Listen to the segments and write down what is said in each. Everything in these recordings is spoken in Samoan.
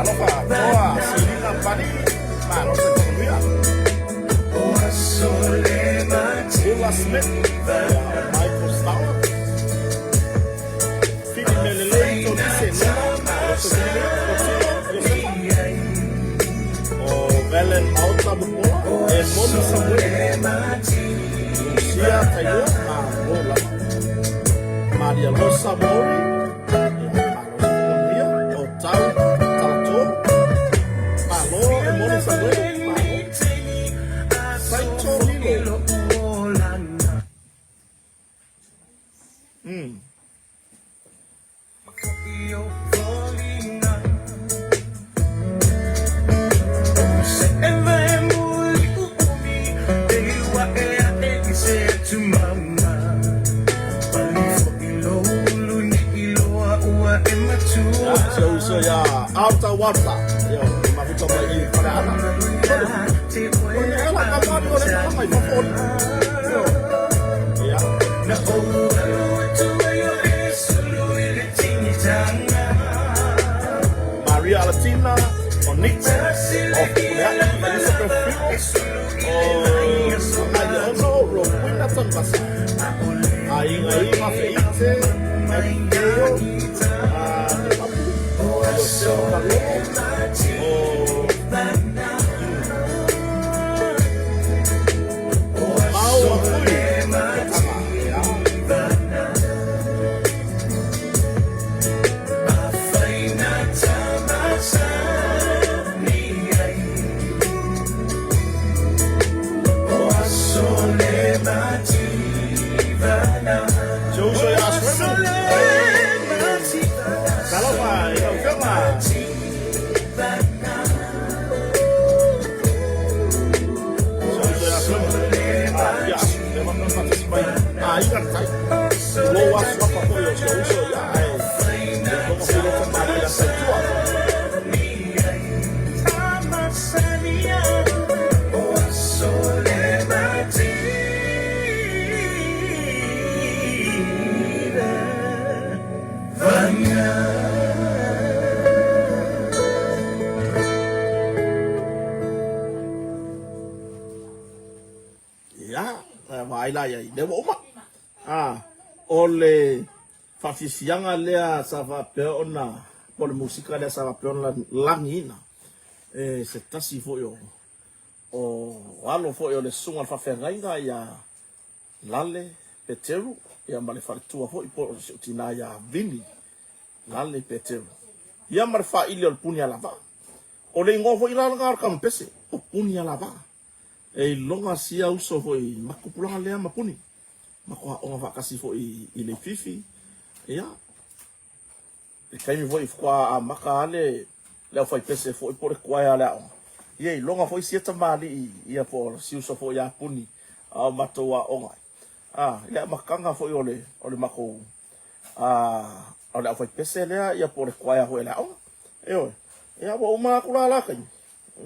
Talofa, Toa, Silina, Pali, malo se manuia. Ula Smith, ia, Michael Stower. Fili Melelei, Tonise, Lona, malo se manuia. Kotino, Josefa. O Velen Maota Mupola, e Moni Samuele. Lucia Tailua, malo lava. Maria Rosa Mori, ia, malo se manuia. O Tau Talato, malo e Moni Samuele, malo. Saito Lilo. Mm. Ia, si ou uso ia Alta Walta, ia, e mafuta mai i Faleaana. O le ala ka mani o le tama i fafo oli. Ia. Maria Alatina, o Nick, o Pulea'i, Elizabeth Filo, o Ngai Ono, Rowena Tanuvasa, Aiga Iva Feite, Mateo, a Te Papu, Iosefa Kalolo, o Mao Akui, Tanga, ia. Si ou uso ia Swemu. Talofa i lau Afioga. Si ou uso ia Swemu. Ah, ia asu, lea faapea ona faatasi mai aiga le tai. Tulou lava suafa foi o si ou uso ia ae le iloga foi lea tamalii ia Taitua. Ia, vaai la i ai, lea ua uma. Ah, o le faafiafiaga lea sa faapea ona, po o le musika lea sa faapea ona lagiina e se tasi foi o o alo foi o le susuga i le faafeagaiga ia Lale Peteru, ia ma le faletua foi po o si ou tinā ia Vini Lale Peteru, ia ma le faaili o le Punialavaa. O le igoa foi la lena o le kamupese, o Punialavaa. E iloga sia uso foi ma tupulaga lea ma Puni, ma aoga faatasi foi i Leififi, ia, I le taimi foi faatoa amata lava le le aufaipese foi po o le choir a le aoga, ia iloga foi sia tamalii ia po o si uso foi ia Puni a o matou aoga ai. A, i le amataga foi o le o le matou a o le aufaipese lea ia po o le choir foi a le aoga. Ioe. Ia ua uma atu la la taimi.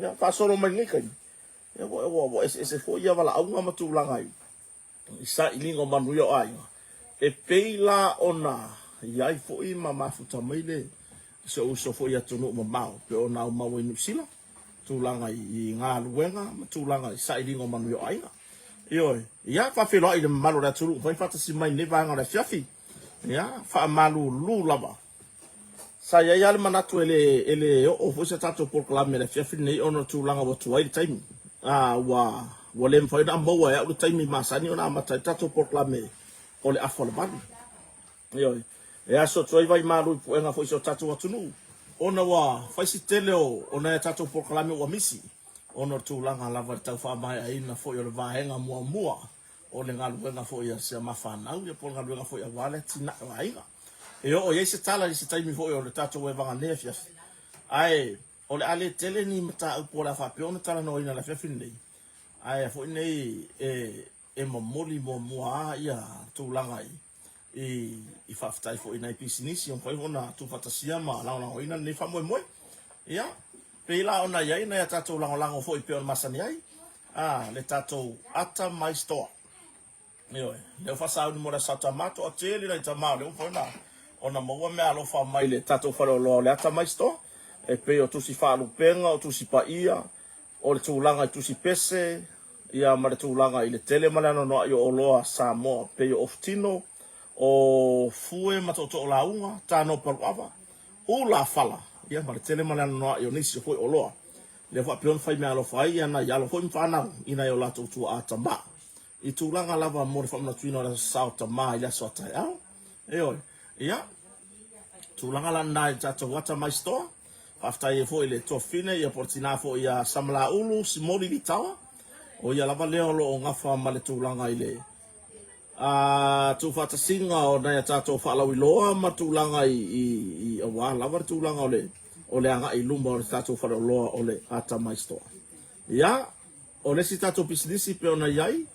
Ia faasolo mai lenei taimi. Ia ua ua ua eseese foi ia valaauga ma tulaga i i sailiga o manuia o aiga, e pei la ona i ai foi ma mafuta mai le si ou uso foi i atunuu mamao pei ona aumau ai Niu Sila, tulaga i galuega ma tulaga i sailiga o manuia o aiga. Ioe, ia faafeiloai i le mamalu o le atunuu ua mafai ona faatasi mai i lenei vaega o le afiafi. Ia, faamalulu lava. Sa i ai lava le manatu e le, e le oo foi se tatou polokalame i le afiafi lenei ona o le tulaga ua tuai le taimi. A, ua, ua le mafai ona maua e au le taimi masani ona amata ai le tatou polokalame o le afa o le valu. Ioe. E aso atu ai vaimalu i puega foi i si o tatou atunuu ona ua fai si tele o, o nai a tatou polokalame ua misi ona o le tulaga lava i le tau faamaeaina foi o le vaega muamua o le galuega foi a si a ma fanau ia po o le galuega foi aua le atinae o aiga. E oo i ai se tala i se taimi foi o le tatou evaga nei afiafi, ae o le a le tele ni mataupu o le a faapea ona talanoaina i le afiafi lenei, ae a foi nei e, e momoli muamua lava ia tulaga i, i, i faafetai foi i nai pisinisi ua mafai foi ona tuufaatasia ma lagolagoina lenei faamoemoe. Ia, pei la ona i ai nai a tatou lagolago foi pei ona masani ai, a, le tatou Ata Mai Store. Ioe, lea ua faasauni mo le Aso Tama, toatele nai tama o lea ua mafai ona ona maua meaalofa mai le tatou faleoloa o le Ata Mai Store. E pei o tusi faalupega, o tusi paia, o le tulaga i tusi pese, ia ma le tulaga i le tele ma le anoanoai o oloa a Samoa, pei o ofutino, o fue ma tootoo lauga, tano paluava, ula fala, ia ma le tele ma le anoanoai o nisi o foi oloa. Lea faapea ona fai meaalofa ai ia nai alo foi ma fanau i nai o latou tuaa tama. I tulaga lava mo le faamanatuina o le Aso Sa o Tama i le aso a taeao. Ioe. Ia, tulaga la lena i le tatou Atamai Store. Faafetai ai foi i le tuafafine ia po o le tina foi ia Samalaulu Simoli Litawa. O ia lava lea o lo o gafa ma le tulaga i le a tuufaatasiga o nai a tatou faalauiloa ma tulaga i, i, i aua lava le tulaga o le, o le agai i luma o le tatou faleoloa o le Atamai Store. Ia, o le isi tatou pisinisi pei ona i ai,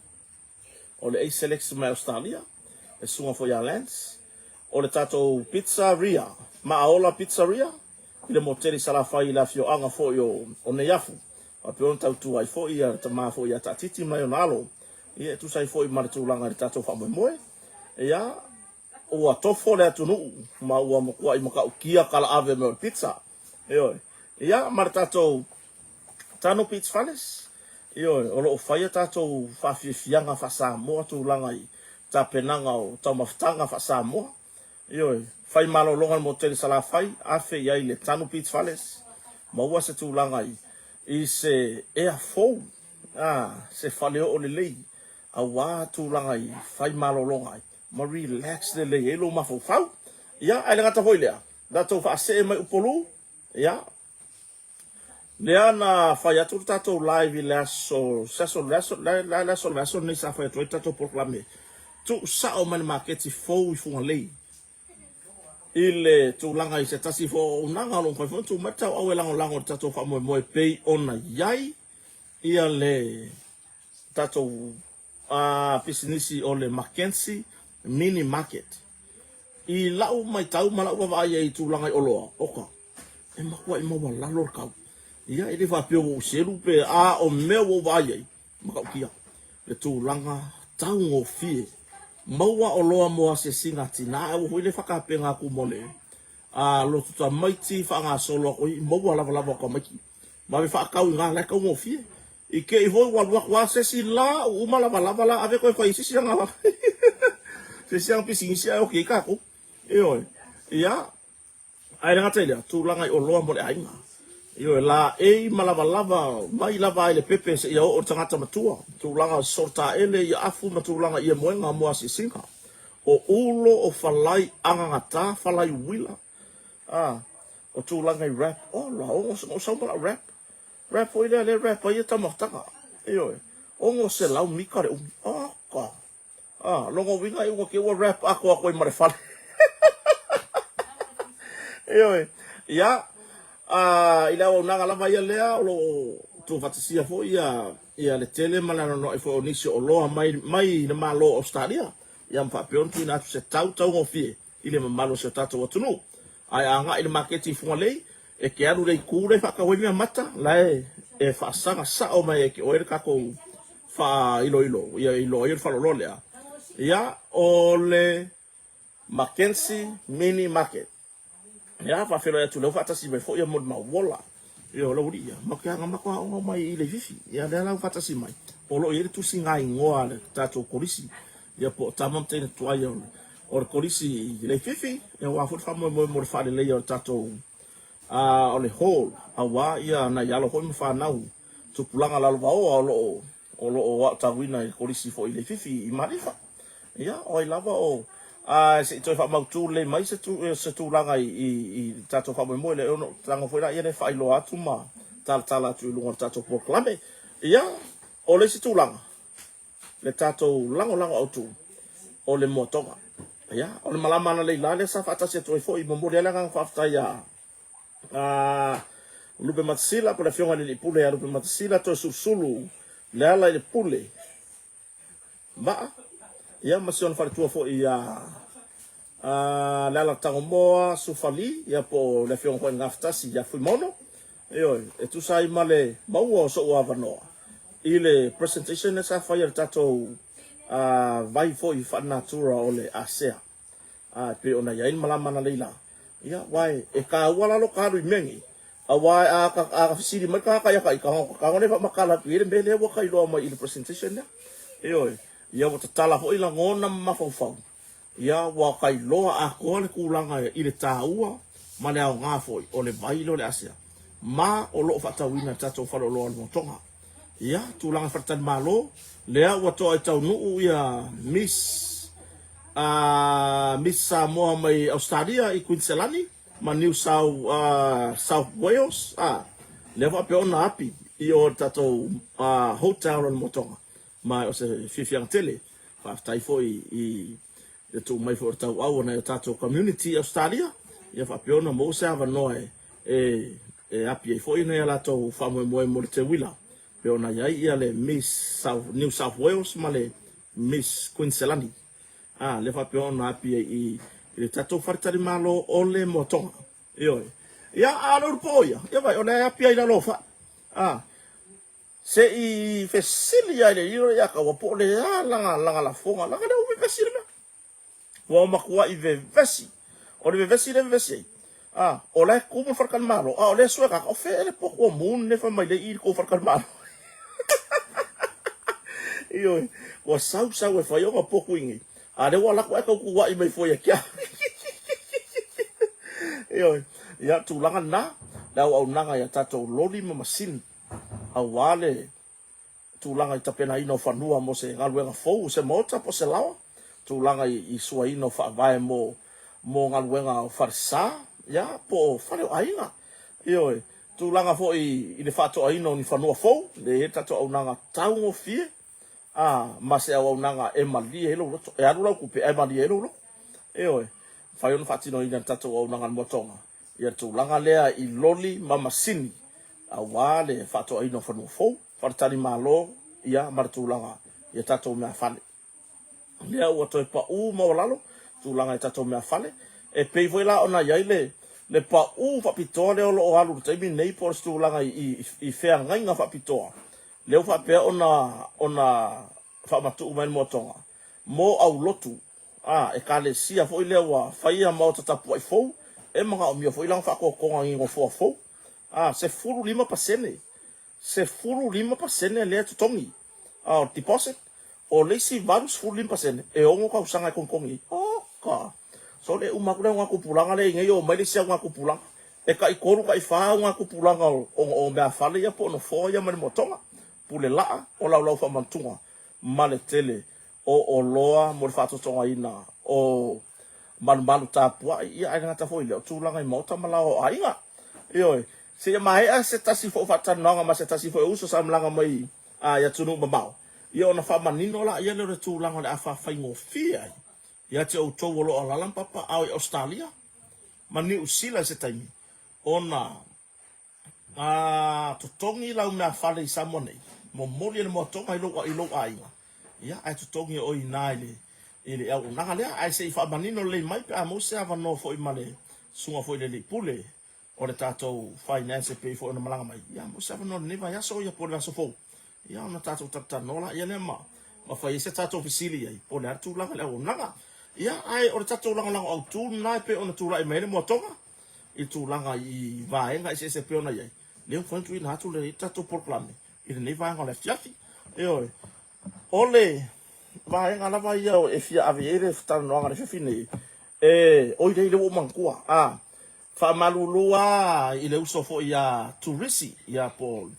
o le Ace-Selex mai Ausetalia, le susuga foi ia Lance, o le tatou Pizzeria, Maaola Pizzeria, i le moteli i Salafai i le afioaga foi o Neiafu. Faapea ona tautua ai foi le tama foi ia Taatiti ma ona alo, ia e tusa ai foi ma le tulaga i le tatou faamoemoe. Ia, ua tofo le atunuu ma ua matuai matautia kalaave mai o le pizza. Ioe. Ia, ma le tatou Tano Beach Fales, ioe, o lo o faia tatou faafiafiaga faa-Samoa, tulaga i tapenaga o taumafataga faa-Samoa. Ioe, fai malologa i le motele Salafai, afe i ai le Tano Beach Fales, maua se tulaga i, i se ea fou, a, se faleoo lelei, aua tulaga i fai malologa ai, ma relax lelei ai lou mafaufau. Ia, ae le gata foi i lea, tatou faasee mai Upolu, ia, Lea na fai atu le tatou live i le aso, se aso, le aso, le, le, le aso, le aso lenei sa fai atu ai le tatou polokalame. Tuu sao mai le maketi fou i Fugalei i le tulaga i se tasi foi o auaunaga o lo o mafai foi ona tuu mai le tauau e lagolago i le tatou faamoemoe pei ona i ai ia le tatou a pisinisi o le Mackenzie Mini Market. I lau maitau ma lau vaavaai ai i tulaga i oloa, oka, e matuai maualalo le tau. Ia, e le faapea ua ou selu pe a o mea ua ou vaai ai, matautia le tulaga taugofie. Maua oloa mo asiasiga a tina, ae aua foi le faatapena atu mo le a lotu tamaiti faagasolo atu ai, maua lavalava o tamaiti. Vave faatau i ina, la e taugofie. I te i foi ua alu atu lava se isi la ua uma lavalava la ave toe fai i se isi ana se isi ana pisinisi ae oti ai tatou. Ioe. Ia, ae le gata i lea, tulaga i oloa mo le aiga. Ioe, laei ma lavalava mai lava ai le pepe seia oo i le tagata matua. Tulaga o solotaele, ia afu ma tulaga i moega mo asiasiga. O ulo, o falai agagata, falai uila. A, o tulaga i rap, ola, ogo, na ou sau ma lau rap. Rap foi lea, lea rap ai ia taumafataga. Ioe, 600 mita le umi. Oka! A, lona uiga e ua te ua rap atoa atu ai ma le fale. Ioe, ia, a, i le auaunaga lava ia lea, o lo o tuufaatasia foi ia, ia le tele ma le anoanoai foi o nisi o oloa mai, mai le Malo o Ausetalia. Ia ma faapea ona tuuina atu se tau taugofie i le mamalu o si o tatou atunuu. Ae a agai i le maketi i Fugalei, e te alu i le itu lea e faatau ai mea mata, la e e faasaga sao mai ai te oe le tatou faailoilo, ia iloa ai o le faleoloa lea. Ia, o le Mackenzie Mini Market. Ia, faafeiloai atu lea ua faatasi mai foi ia molimau ola. Ia, o lau alii ia, matou te aga matou aoga uma i Leififi. Ia, lea la ua faatasi mai, o lo o i ai le tusiga igoa a le tatou kolisi, ia po o tama ma teine tuai o o le kolisi i Leififi, ia aua foi le faamoemoe mo le faaleleia o le tatou a o le hall, aua ia nai alo foi ma fanau tupulaga lalovaoa o lo o o lo o aotauina i le kolisi foi i Leififi i Malifa. Ia, o ai lava o a se i toe faamautu lelei mai se tu, se tulaga i, i, i le tatou faamoemoe lea, ona tago foi laia lea e faailoa atu ma talatala atu i luga o le tatou polokalame. Ia, o le isi tulaga, le tatou lagolago autu o le moatoga. Ia, o le malama analeila lea sa faatasi atu ai foi, momoli ai le agaga faafetai ia a Lupe Matasila, po o le afioga i le Alii Pule ia Lupe Matasila, Toesulusulu Leala i le Pule Vaa, ia ma si ona faletua foi ia a Leala Tagomoa Sufali, ia po o le afioga foi i le Gafatasi ia Fuimaono. Ioe, e tusa ai ma le maua o so'u avanoa i le presentation lea sa fai e le tatou vai foi faalenatura o le ASEA, a e pei ona i ai le malama analeila. Ia, aua e taua la lo ta alu i mea nei. Aua a ka a ka fesili mai tagata ia ka ika ka le faamatala atu i ai le mea lea ua ka iloa mai i le presentation lea. Ioe, ia ua tatala foi lagona ma mafaufau, ia ua ka iloa atoa le tulaga i le taua ma le aoga foi o le vai lea o le asea ma o lo o faatauina e le tatou faleoloa o le Motoga. Ia, tulaga faletalimalo, lea ua toa i taunuu ia Miss Miss Samoa mai Ausetalia i Kuiniselani ma New South South Wales, a, lea faapea ona api i o le tatou hotel o le Motoga, ma o se fiafiaga tele. Faafetai foi i le tuu mai foi o le tauau o nai o tatou community i Ausetalia, ia faapea ona maua se avanoa e e api ai foi nai a latou faamoemoe mo le teuila, pei ona i ai ia le Miss South, New South Wales ma le Miss Queensland. A, lea faapea ona api ai i, i le tatou faletalimalo o le Moatoga. Ioe. Ia, a o le ulupo ia, ia vai, o lea e api ai i lalo o fai. A, se i fesili lava i le ilo ia kaua po o le a lana, lana lafoga, lana lea ua vevesi le mea. Ua matuai vevesi. O le vevesi lea e vevesi ai, a, o la e tumu le faletalimalo, a o lea e sue tagata, o fea ea le potu o Moon lea e fai mai lea i i le tou faletalimalo? Ioe, ua sau sau e fai ona potu i inei, a o lea ua alu atu ae tau tuuai mai fua ia te au. Ioe, ia, tulaga lena, le auaunaga i a tatou loli ma masini, aua le tulaga i tapenaina o fanua mo se galuega fou, se maota po o se laoa, tulaga i suaina o faavae mo mo galuega o falesa, ia, po o fale o aiga. Ioe, tulaga foi i le faatoaina o ni fanua fou, lea e i ai le tatou auaunaga taugofie, a, ma se auaunaga e malie ai lou loto. E alu lau tupe ae malie ai lou loto. Ioe, mafai ona faatinoina e le tatou auaunaga a le Moatoga ia le tulaga lea i loli ma masini aua le faatoaina o fanua fou, faletalimalo, ia, ma le tulaga i a tatou meafale. Lea ua toe pau maualalo tulaga i tatou meafale. E pei foi la ona i ai le, le pau faapitoa lea o lo o alu i le taimi lenei po o se tulaga i, i, i feagaiga faapitoa, lea ua faapea ona, ona faamatuu mai le Moatoga mo aulotu a Ekalesia foi lea ua faia maota tapuai fou, e manaomia foi lana faatotoga i nofoa fou. A, 15%, 15% lea e totogi, a o le deposit, o le isi 85% e ono tausaga e togitogi ai. Oka! So le uma atu le augatupulaga lea i nei, omai le isi augatupulaga, e tai tolu tai fa augatupulaga o, o, o meafale ia po o nofoa ia ma le moatoga, pule laa, o laulau faamantuga ma le tele o oloa mo le faatotogaina o malumalu tapuai, ia ae le gata foi i lea, o tulaga i maota ma laoa o aiga. Ioe, seia maea se tasi foi o faatalanoaga ma se tasi foi o uso sa malaga mai i atunuu mamao, ia ona faamanino laia lea o le tulaga o le a faafaigofie ai ia te outou o lo o alaala ma papaaao i Ausetalia ma Niu Sila i se taimi ona A totogi lau meafale i Samoa nei, momoli e le moatoga i lou, i lou aiga, ia, ae totogi e oe i ina i le, i le auaunaga lea. Ae se i faamanino lelei mai pe a maua se avanoa foi ma le susuga foi i le Alii Pule o le tatou Finance e pei foi ona malaga mai, ia, maua se avanoa i lenei vaiaso, ia, po o le vaiaso fou, ia, ona tatou talatalanoa laia lea ma, ma fai ai se tatou fesili i ai, po o le a le tulaga i le auaunaga. Ia, ae o le tatou lagolago autu lena e pei ona tulai mai ai le moatoga. i tulaga i vaega eseese e pei ona i ai, lea ua mafai ona tuuina atu le tatou polokalame i lenei vaega o le afiafi. Ioe, o le vaega lava ia e fia ave i ai le talanoaga i le afiafi nei, e, oi lea, lea ua ou manatua, a, faamalulu lava i le uso foi ia Turisi, ia po o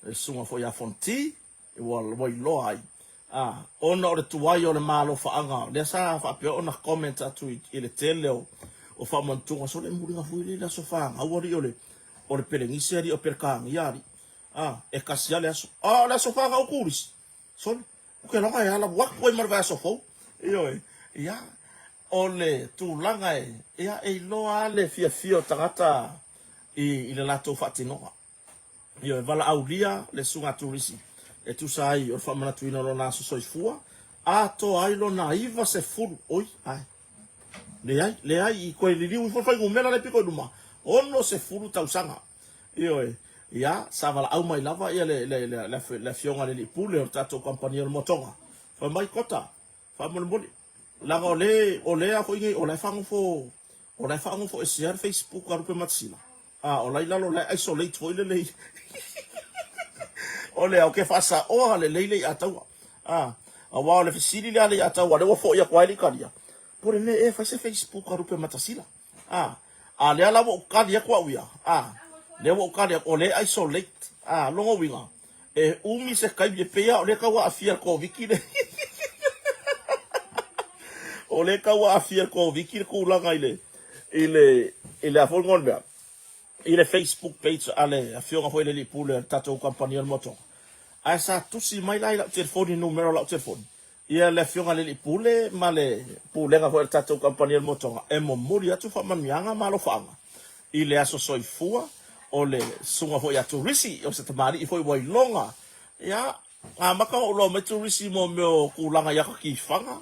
le susuga foi ia Fonti, Ua ua iloa ai, a, ona o le tuai o le malofaaga, lea sa faapea ona comment atu i, i le tele o, o faamantuga, sole muliga foi lea i le aso fanau alii o le, o le Pelenisi alii o Peretania alii. A, e kasi lava le aso. A, o le aso fanau turisi. Sole, ou te iloa e ala atu ai ma le vaiaso fou. Ioe, ia, o le tulaga e, ia, e iloa lava le fiafia o tagata i, i le latou faatinoga. Ioe, valaaulia le susuga turisi e tusa ai o le faamanatuina o lona aso soifua, atoa ai lona 90, oi, ae, leai, leai, i toe liliu ifo le fuainumera lea pito i luma, 60 tausaga. Ioe, ia, sa valaau mai lava ia le, le, le, le, le afioga i le alii pule o le tatou kamupani o le Moatoga, fai mai, Kota, faamolemole, leaga o le, o lea foi nei, o la e faanofo, o la e faanofo esea le Facebook a Lupe Matasila. A, o la i lalo, o la e isolate foi lelei. O lea, o ke faasaoa lelei le iataua. A, aua o le fesili lea a le iataua, lea ua foi atu ai le Italia, po o le mea ea e fai se Facebook a Lupematasila. A, a lea la ua ou tali atu au ia, a, lea ua ou tali atu, o lea e isolate. A, lona uiga, e umi se taimi, e pei lava o lea e tau aafia i le Koviti le o lea e tau aafia i le Koviti le tulaga i le, i le, i le a foi le igoa o le mea, i le Facebook page a le afioga foi i le alii pule o le tatou kamupani o le Motoga. Ae sa tusi mai la i lau telefoni, numera o lau telefoni, ia le afioga i le alii pule ma le pulega foi a le tatou kamupani o le Motoga e momoli atu faamanuiaga ma alofaaga i le aso soifua o le susuga foi ia Turisi, o se tamalii foi ua iloga. Ia, amata ona ou iloa mai Turisi mo mea o tulaga i ata tifaga,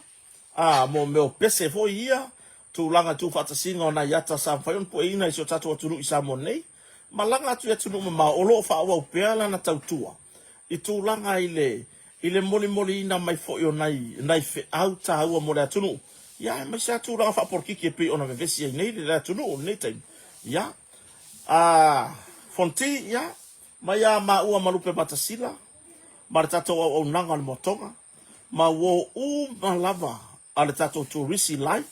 Ā, mō mea o pese foi ia, tulaga tuufaatasiga o nai ata sa mafai ona pueina i si o tatou atunuu i Samoa nei, malaga atu i atunuu mamao o lo o faaauau pea lana tautua i tulaga i le i le molimoliina mai foi o nai nai feau taua mo le atunuu, ia aemaise lava tulaga faapolokiki e pei ona vevesi ai nei le atunuu i lenei taimi. Ia, ā, Fonti, ia, mai a maua ma Lupematasila ma le tatou auaunaga o le Moatoga, ma uo uma lava a le tatou Turisi Life,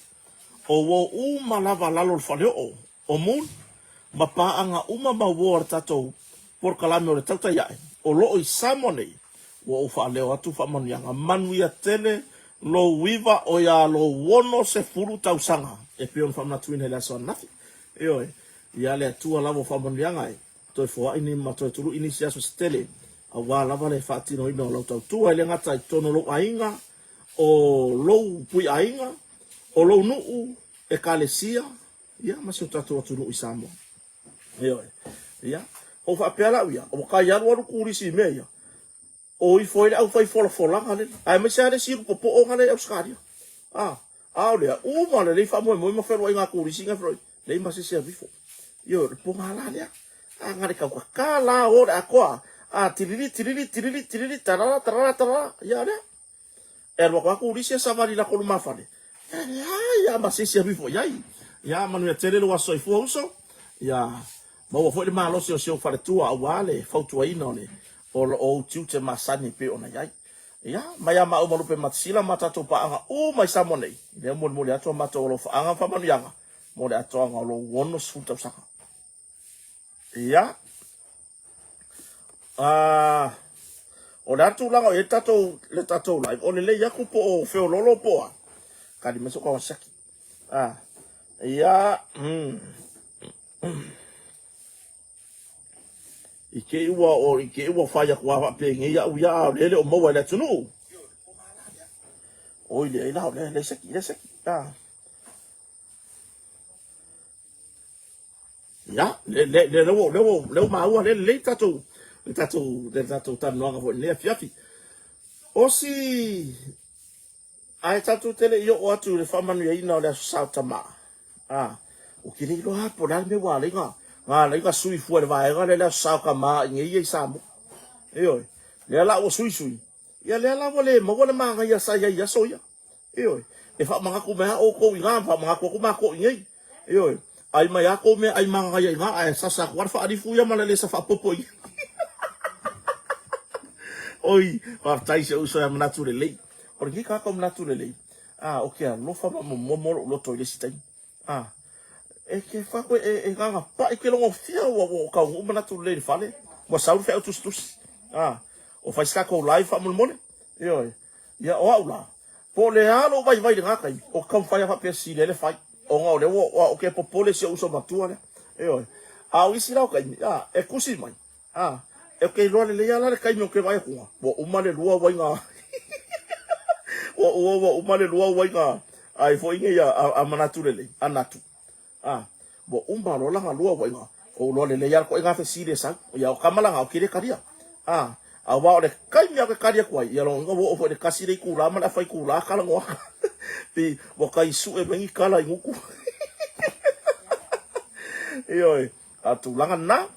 o uo uma lava lalo o le faleoo o Moon, ma paaga uma ma uo a le tatou polokalame o le tautai ae, o loo i Samoa nei, ua ou faaleo atu faamanuiaga manuia tele lou iva o ia lou 60 tausaga e pei ona faamanatuina i le aso ananafi. Ioe, ia le Atua lava o faamanuiaga e. Toe foai ni ma toe tului nisi aso se tele, aua lava le faatinoina o lau tautua, e le gata i totonu o lou aiga, o lou pui aiga, o lou nuu, ekalesia, ia, ma si o tatou atunuu i Samoa. Ioe. Ia, ou faapea lau ia, ua tai alualu turisi i mea ia, O ifo ai le aufai folafolaga lele, aemaise lava le isi popoo lea i Ausetalia. A, a o lea, uma lelei faamoemoe ma feoaiga a turisi na feoai, leai ma se isi e alu ifo. Ioe, o le poga la lea. A na le tautata la o le atoa, a tilili, tilili, tilili, tilili, tarara, tarara, tarara, ia lea. E alu atu lava turisi e savali i latou lumafale, e leai lava ma se isi e alu ifo i ai. Ia, manuia tele lou aso soifua uso. Ia, Maua foi le malosi o si ou faletua aua le fautuaina o le o ou tiute masani e pei ona i ai. Ia, mai a maua ma Lupematasila ma tatou paaga uma i Samoa nei, lea molimoli atu a matou alofaaga ma faamanuiaga mo le atoaga o lou 60 tausaga. Ia, o le a le tulaga o i ai le tatou, le tatou live, o lelei atu po o feololo po o a? Kali mai sou Kawasaki. Ia, I te i ua o i te i ua whai aku a whaapenei au ia a le le o maua i le atunuu. Oi le ai la o le le seki le seki. Ah. Ia, le le le le le le maua le le tatou le tatou le tatou talanoaga foi nei afiafi. O si Ae tatou te le i oo atu i le faamanuiaina o le Aso Sa o Tama, ā, ou te le iloa lava po o le a le mea ua ala ai ona, na ala ai ona sui fua i le vaega lea le Aso Sa o Tama i inei ia i Samoa. Ioe. Lea la ua suisui, ia lea la ua le maua le manaia sa i ai i aso ia. Ioe. E faamanatu mai lava outou i ina ma faamanatu atu matou i inei. Ioe. Ai mai lava tou meaai manaia i ina ae sasa atu lava le faalifu ia ma le lesa faapopo i Oi, faafetai si ou uso ia manatu lelei. O lenei tagata o manatu lelei, a, o ke alofa ma momomo lou loto i le isi taimi. A, e ke fai koe e, e gagapaʻi ke logofia ua ua taunuu manatu lelei i le fale, ua sau le feau tusitusi. A, o fai se tatou live faamolemole. Ioe. Ia, o au la, po o le a lou vaivai i lena taimi, ou te taumafai lava faapea sili ai le fai, ona o lea ua, ua, ou te popole i si ou uso matua lea. Ioe. A o isi la o taimi, a, e tusi mai, a, ou te iloa lelei lava la le taimi ou te vaai atu, ua uma le lua uaiga, ua, ua, ua uma le lua uaiga, ai foi nei a, a, a manatu lelei, a natu. A, ua uma loa lana lua uaiga, ou iloa lelei lava le ituaiga fesili e sau. Ia, o tama la na, ou te le talia. A, aua o le taimi lava ou te tali atu ai, ia lona uiga ua oo foi i le tasi le itula ma le afa itula talanoa. Pei ua tai sue mai ni tala i gutu. Ioe, a o le tulaga lena,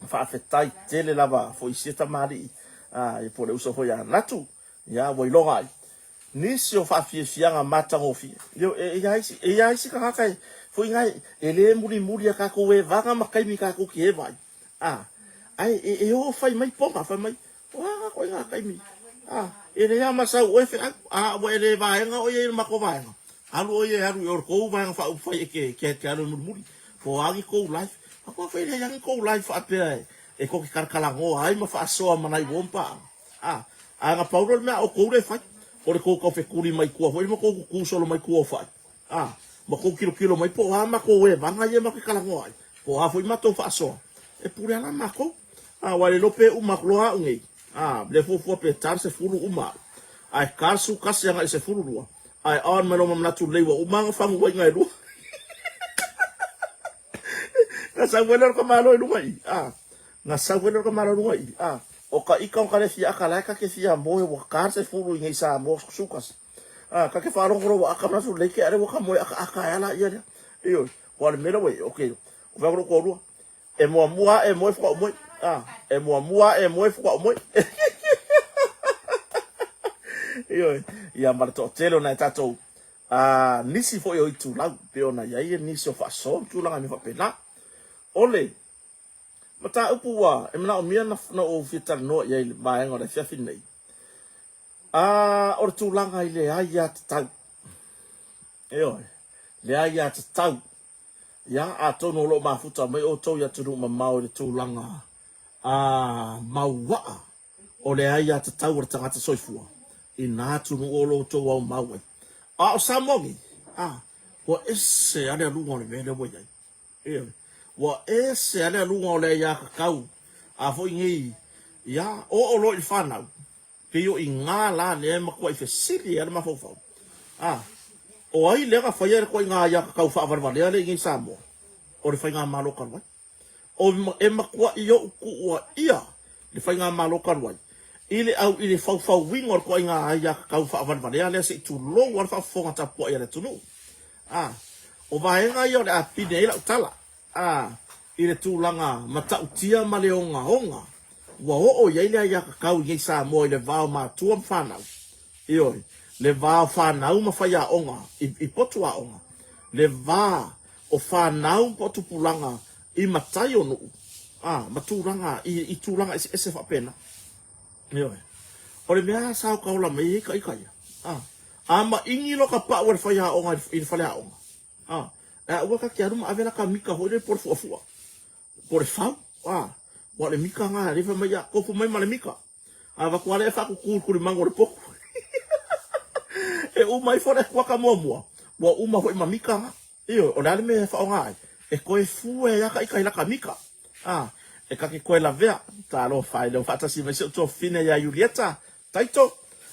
faafetai tele lava foi i sia tamalii, a, ia po o le uso foi ia Natu, ia ua iloga ai. Nisi o faafiafiaga matagofie. Ioe, e i ai isi, e i ai isi tagata e, foi na e le mulimuli a tatou evaga ma taimi tatou te eva ai. A, ae e, e o fai mai pona, fai mai, o a na koe na taimi. A, e le ama sau oe feau, a ua e le vaega oe ia i le matou vaega. Alu oe ia e alu i o le tou vaega faaupufai e te, te, te alu e mulimuli. Po o a ni tou life. A koa fai leai a ni tou life faapea e, e tou te talatalanoa ai ma faasoa ma nai uo ma paaga. A, ae na pau lea o le mea a outou lea e fai, o le tou taufetuli mai tua foi ma tou tutu solo mai tua o fai. A, ma tou tilotilo mai po o a matou evaga ia matou te talanoa ai, po o a foi matou faasoa, e pule lava la matou. A, aua e le iloa pe uma atu loa au nei, a, lea fuafua pe ta le 10 uma au, ae ta le 11 agai i le 12, ae on mai loa ma manatu lelei ua uma ona faguaina e lua. Na sau ai lea o le tamaloa i luga i i, a. Na sau ai lea o le tamaloa i luga i i, a. O ka ika o ka le fia aka la e ka ke fia moe ua ka se fulu i nei Samoa sukas. A, ka ke faalogo loa ua aka manatu lelei ke ale ua ka moe aka aka e ala ia lea. Ioe, ua le mea lea ua i, okay, o fea ko lou toalua. E muamua ae moe faatoa ou moe. A, e muamua ae moe faatoa ou moe. Ioe, ia ma le toatele o nai tatou a, nisi foi o itulau, pei ona i ai nisi o faasoa ma tulaga mea faapena. O le mataupu ua e manaomia na, na ou fia talanoa i ai i le vaega o le afiafi lenei, a, o le tulaga i le aiatatau. Ioe, le aiatatau. Ia, atonu o lo o mafuta mai outou i atunuu mamao i le tulaga a mauaa o le aiatatau a le tagata soifua i nā atunuu o lo outou aumau ai. A o Samoa nei, a, ua ese lava le aluga o le mea lea ua i ai. Ioe. Ua ese lava le aluga o le aiatatau a foi nei, ia, oo loa i le fanau, Pei o i gā la lea e matuai fesili ai le mafaufau. A, o ai lea na faia le ituaiga aiatatau faavalevalea lea i nei Samoa? O le Faigamalo talu ai. O, e matuai ou tuuaia le Faigamalo talu ai i le au i le faufauina o le ituaiga aiatatau faavalevalea lea se i tulou lava le faafofoga tapuai a le atunuu. A, o vaega ia o le a pine ai lau tala. A, i le tulaga matautia ma le ogaoga ua oo i ai le aiatatau i nei Samoa i le va o matua ma fanau, ioe, le va o fanau ma faiaoga i, i potu aoga, le va o fanau ma tupulaga i matai o nuu, a, ma tulaga i, i tulaga eseese faapena. Ioe. O le mea sa o ka ola mai ai ka ika ia. A, a maʻiņi loa ka paʻu a le faiaoga i le faleaoga, A, e a ua ka te alu ma ave la ka mika foi lele po le fuafua, po le fau, a, ua le mika nga le fai mai ia, tofu mai ma le mika. A avatu lava lea e faakuku i le tulimagu o le potu. E uma ifo le kuaka muamua, ua uma foi ma mika nga. Ioe, o le a le mea e faaaoga ai? E toe fue ai lava ka ika i laka mika. A, e ka te toe lavea. Talofa e leo faatasi mai si ou tuafafine ia Iulieta, Taito,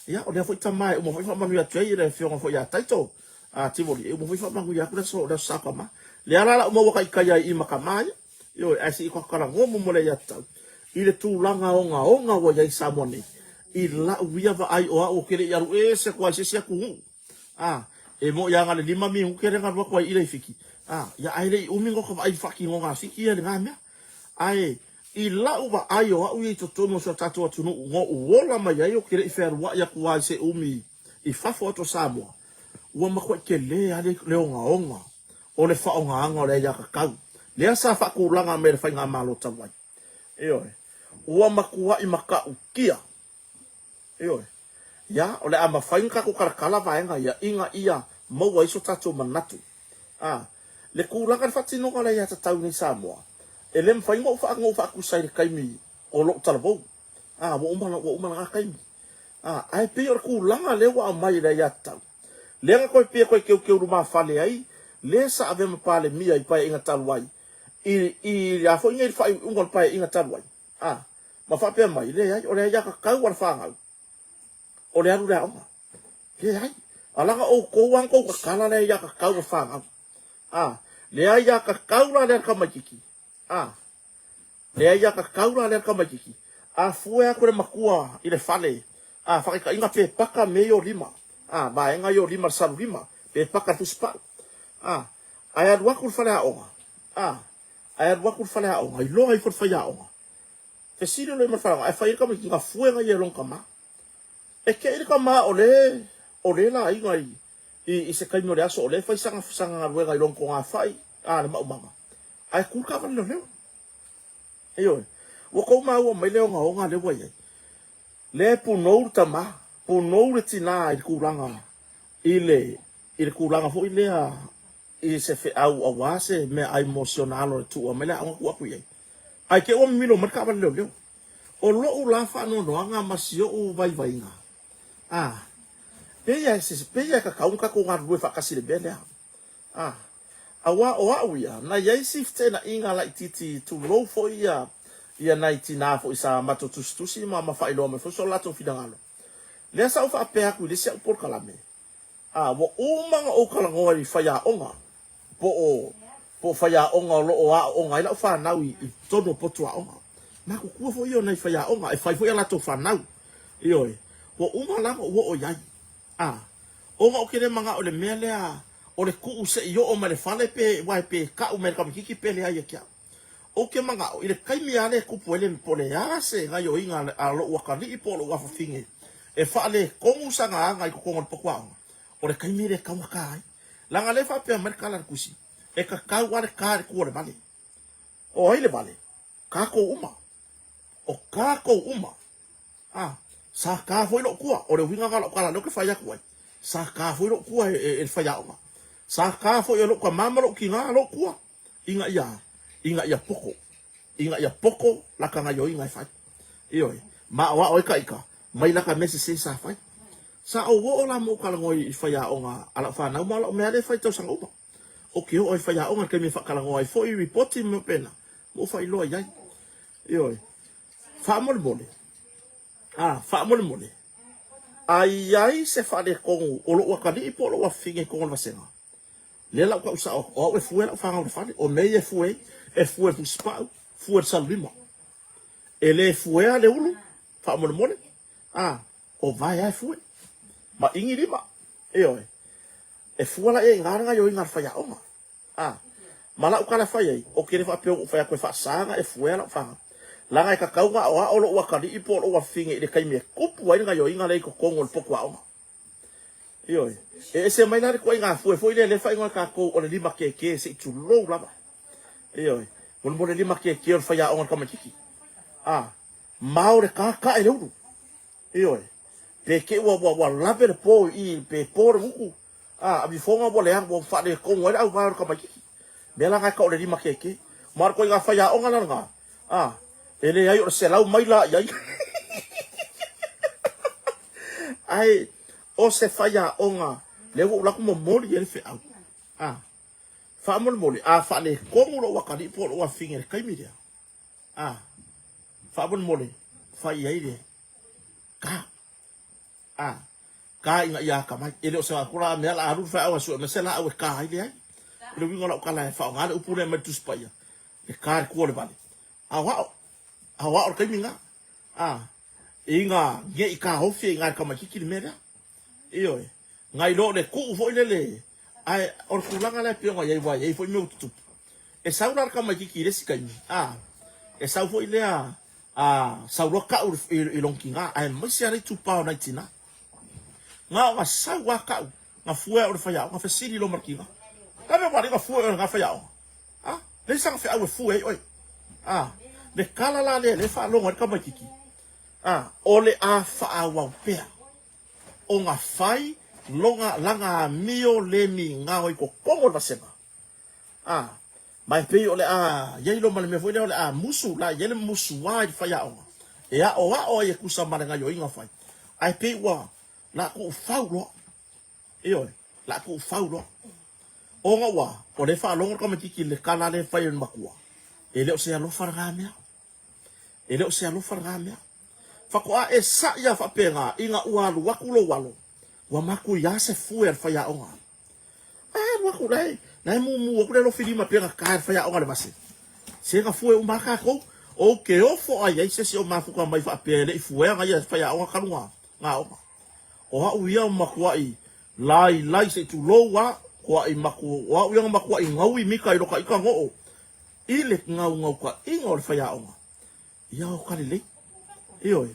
ia, o lea foi tama e uma foi faamanuia atu ai i le afioga foi ia Taito, a Tivoli, e uma foi faamanuia atu le aso, le aso Sa kama. Lea la lau maua ka ika ia i ma kama ia. Ioe, ae se i talanoa mo le aiatatau i le tulaga ogaoga ua i ai Samoa nei, i lau ia vaai o au ou te le i alu ese atu ai i se isi atunuu. A, e moʻi lava na o le lima minute lea na alu atu ai i Laifiki. A, ia ae le i umi ona ou vaai i le faatinoga a Fiki ia i lena mea. Ae i lau vaai o au ia i totonu o si o tatou atunuu na ou ola mai ai ou te le i fealuai atu lava i se umi i fafo atu o Samoa, ua matuai tele lava le ogaoga o le faaaogaina o le aiatatau lea sa faatulaga mai e le Faigamalo talu ai. Ioe, ua matuai matautia. Ioe. Ia, o le a mafai ona tatou talatala vaega ia ina ia maua ai so tatou manatu. A, le tulaga i le faatinoga o le aiatatau nei i Samoa, e le mafai ona ou ona ou faatusa i le taimi o lou talavou. A, ua uma, ua uma lena taimi. A, ae pei o le tulaga lea ua aumai i le aiatatau, lea na toe pei e toe teuteu lumafale ai le sa avea ma Palemia i Paeaiga talu ai, i, i a foi nei i le faaiuiuga o le Paeaiga talu ai. A, ma faapea mai, Leai, o le aiatatau a le fanau, o le alu i le aoga. Leai, a laga outou lava na tou tatala le aiatatau a fanau. A, le aiatatau la lea a le tamaitiiti, a, le aiatatau la lea a le tamaitiiti, a fue atu le matua i le fale, a, faataitaiga pe paka mea ia o lima, a, vaega ia o lima, le salu lima, pe paka le tusipau, a, ae alu atu i le faleaoga, a, Ae alu atu le faleaoga, iloa ifo le faiaoga. Fesili loa ma le faleaoga, ae fai ai le tamaitiiti, na fuega ia e lona tama. E kei le tama o le O lea laiga i, i, i se taimi o le aso o lea e fai sana, sana galuega i lona togafai, a, le maumaga, ae tu le taavale leoleo. Ioe. Ua tou maua mai le ogaoga lea ua i ai. Lea e punou le tama, punou le tina i le tulaga, i le, i le tulaga foi lea i se feau aua se meaai mo si ona alo e tuua mai le aoga tuu atu i ai. Ae te i ua mimilo mai le taavale leoleo. O lou la faanoanoaga ma si ou vaivaiga, a, pei e, pei e tatau ona tatou galulue faatasi i le mea lea. A, aua o au ia, na i ai si feteenaiga laitiiti, tulou foi ia, ia nai tinā foi sa matou tusitusi ma, ma faailoa mai foi so latou finagalo. Lea sa ou faapea atu i le isi au polokalame, A, ua uma ona ou talanoa i faiaoga, po o, po o faiaoga o lo o aooga ai lau fanau i, i totonu o potu aoga. Matutua foi ia o nai faiaoga, e fai foi a latou fanau. Ioe, ua uma la ona ou oo i ai. A, ona ou te le manao i le mea lea o le tuu se i oo mai le fale pe, uae pe tau mai e le tamaitiiti pe leai ia te au. Ou te manao i le taimi lava lea e tupu ai le, po o le a se gaioiga a lou atalii po o lou afafine e faaletonu sana aga i totonu o le potu aoga, o le taimi lea e taugata ai. Leaga o lea e faapea mai le tala a le Tusi, e tatau lava le ta i le tu o le vale. O ai le vale? Tatou uma. O tatou uma. A, sa ta foi lou tua. O le uiga lena o lau tala lea ou te fai atu ai. Sa ta foi lou tua e, e, e le faiaoga. Sa ta foi e lou tama ma lou tina lou tua. Ina ia, ina ia poto. Ina ia poto lata gaioiga e fai. Ioe. Ma aoao ai ka ika, mai lata mea sese sa fai. Sa ou oo la ma ou talanoa i faiaoga a lau fanau ma o lau mea lea e fai i tausaga uma. Ou te oo i faiaoga i le taimi e faatalanoa ai foi ripoti ma mea faapena, ma ou faailoa i ai. Ioe. Faamolemole, a, faamolemole, a i ai se faaletonu o lou atalii po o lou afafine i totonu o le vasega, lea la ou tau sao atu, o au e fue lau fanau i le fale, o mea ia e fue ai, e fue i le fusipau, fue i le salulima. E le fuea le ulu, faamolemole, a, o vae lava e fue, ma igi lima, ioe. E fua la i ai i ina le gaoioiga a le faiaoga. A, ma lau tala e fai ai, ou te le faapea ua ou fai atu e faasa ona e fuea lau fanau. Leaga e tatau ona aoao lou atalii po o lou afafine i le taimi e tupu ai le gaoioiga lea i totonu o le potu aoga. Ioe. E ese mai la le ituaiga fue foi lea lea e faaigoa e tatou o le lima kēkē se i tulou lava. Ioe. Molemole lima kēkē o le faiaoga o le tamaitiiti. A, mao le ka, kae le ulu. Ioe. Pe te i ua, ua, ua lave le po i i, pe po le gutu, a, avifoga ua leaga, ua faaletonu ai le auvae o le tamaitiiti. Mea la na e tau o le lima kēkē. Ma o le ituaiga faiaoga la lena, a, e leai o le 100 maila i ai. Ae o se faiaoga, lea ua ou alu atu momoli i ai le feau. A, faamolemole, a faaletonu lou atalii po o lou afafine i le taimi lea, A, faamolemole, fai i ai le ka. A, ka ina ia atamai. E le o se la mea la alu le feau a sue mai se laau e ka ai, leai. O le uiga o lau tala e faaaoga le upu lea mai le Tusi Paia, e ka le tua o le vale. Aoao, aoao le taimi lena. A, ina ne i taofi ai i ina e le tamaitiiti le mea lea. Ioe. Nai lo le tuu foi lele, ae o le tulaga la e pei ona i ai, aua e i ai foi mea ua tutupu. E sau la le tamaitiiti i le isi taimi, a, e sau foi lea, a, sau loa tau i, i lona tina, aemaise lava le itupa o nai tina. Na ona sau lava tau, na fue au e le faiaoga, fesili loa ma le tina. Ka mea ua alii na fue oe e lena faiaoga? A, leai sana feau e fue ai oe. A, le tala la lea lea e faalogo ai le tamaitiiti, a, o le a faaauau pea. Ona fai loga lana amio le migao i totonu o le vasega. A, ma e pei o le a i ai loa ma le mea foi lea o le a musu, la i ai le musuā i le faiaoga e aoao ai e tusa ma le gaioiga fai, ae pei ua la tuufau loa. Ioe, la tuufau loa. Ona ua, o lea e faalogo le tamaitiiti i le tala lea e fai e le matua, e le o se alofa lena mea. E le o se alofa lena mea. Faatoa e saʻi lava faapena ina ua alu atu lou alo, ua matuia se fue a le faiaoga. A alu atu la e, la e mumu atu le alofi lima pe gata e le faiaoga le vase. Se na fue uma lava tatou. Ou te ofo a i ai se isi o mafuta mai faapea e le i fuea na ia faiaoga talu na aoga. O au ia matuai lailai se i tulou a, koaʻi matu, o au ia na matuai gaui mika i loka ika goo I le gaugaukaiga o le faiaoga, ia o ka lelei. Ioe.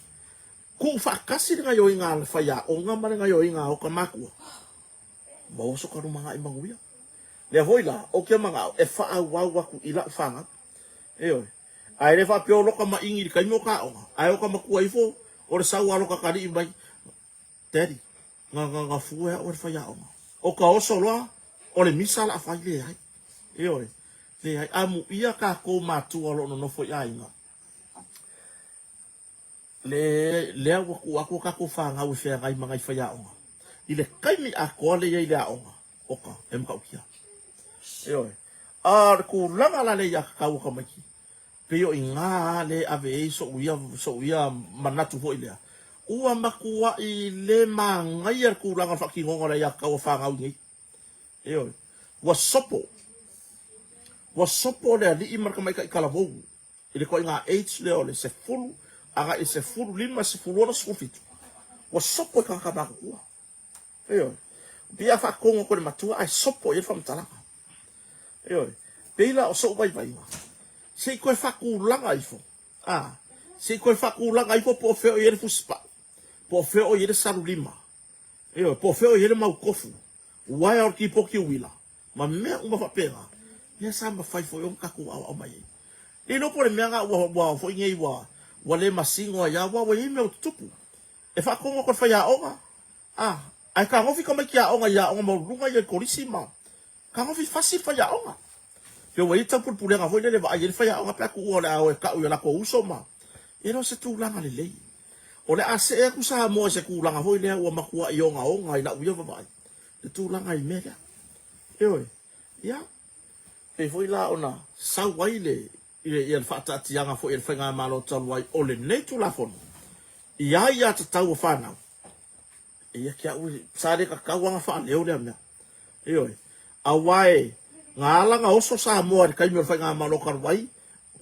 Tuufaatasi le gaioiga a le faiaoga ma le gaioiga a oka matua, maua so ka lumanai manuia. Lea foi la, ou te manao e faaauau atu i lau fanau. Ioe. Ae le faapea o loka maʻigi i le taimi o ka aoga, ae o ka matua ifo o le sau a loka kalii mai, Daddy, na, na, na fue au e le faiaoga. O ka oso loa, o le misa la fai, leai. Ioe. Leai. Amuia tatou matua o lo o nonofo i aiga. Le, lea ua tuu atu a tatou fanau e feagai ma nai faiaoga. I le taimi atoa lea i ai i le aoga, oka, e matautia. Ioe. A o le tulaga la lea ia tatau a tamaiti, pei o i ina lava lea e ave ai sou ia, sou ia manatu foi lea, ua matuai le manaia le tulaga o le faatinoga o le aiatatau a fanau i nei. Ioe. Ua sopo. Ua sopo le alii ma le tamaitai talavou i le ituaiga age lea o le 10 agai i le 15, 16, 17. Ua sopo i tagata matutua. Ioe. Pei a faatonu atu e le matua ae sopo i ai le faamatalaga. Ioe. Pei la o sou vaivaiga, se i toe faatulaga ifo, a, se i toe faatulaga ifo po o fea o i ai le fusipau, po o fea o i ai le salulima, ioe, po o fea o i ai le mautofu, uaea o le kipoti uila, ma mea uma faapena, lea sa mafai foi ona tatou aoao mai ai. Le iloa po o le mea lena ua, ua foi nei ua, ua le masino ai lava, aua ua i ai mea ua tutupu. E faatonu atu e le faiaoga, a, ae tagofi tamaiti aoga i aoga maualuluga ia i kolisi ma tagofi fasi le faiaoga. Pe ua i ai taupulepulega foi lele e vaai ai le faiaoga pe a tuua o le a o e tau i o latou uso ma, e le o se tulaga lelei. O le a see atu Samoa i se tulaga foi lea ua matuai ogaoga i lau ia vaavaai, le tulaga i le mea lea. Ioe, ia, pei foi la ona sau ai le, le faataatiaga foi a le Faigamalo talu ai o lenei Tulafono i aiatatau a fanau, eia te au sa le tatau lava ona faaleo lea mea. Ioe. Aua e na ala ona oso Samoa i le taimi o le Faigamalo talu ai,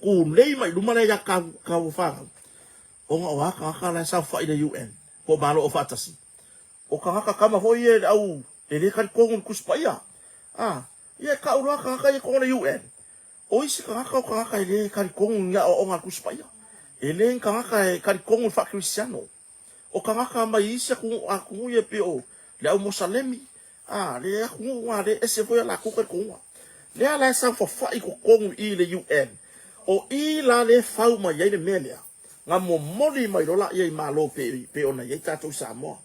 tulei mai i luma le aiatatau a fanau, ona o a tagata la e saofai i le UN po o Malo Aufaatasi, o tagata tama foi ia i le au e le talitonu i le Tusi Paia. A, ia e tau loa tagata ia i totonu o le UN, O isi tagata o tagata e le talitonu i ni aoaoga a le Tusi Paia. E le ni tagata e talitonu i le faa-Kerisiano. O tagata mai isi atunuu ia e pei o le au Mosalemi, a, le atunuu a le ese foi a latou talitonuga. Lea la e saofafai i totonu i i le UN, o i la lea e fau mai ai le mea lea, na momoli mai loa laia i Malo pei ona i ai tatou i Samoa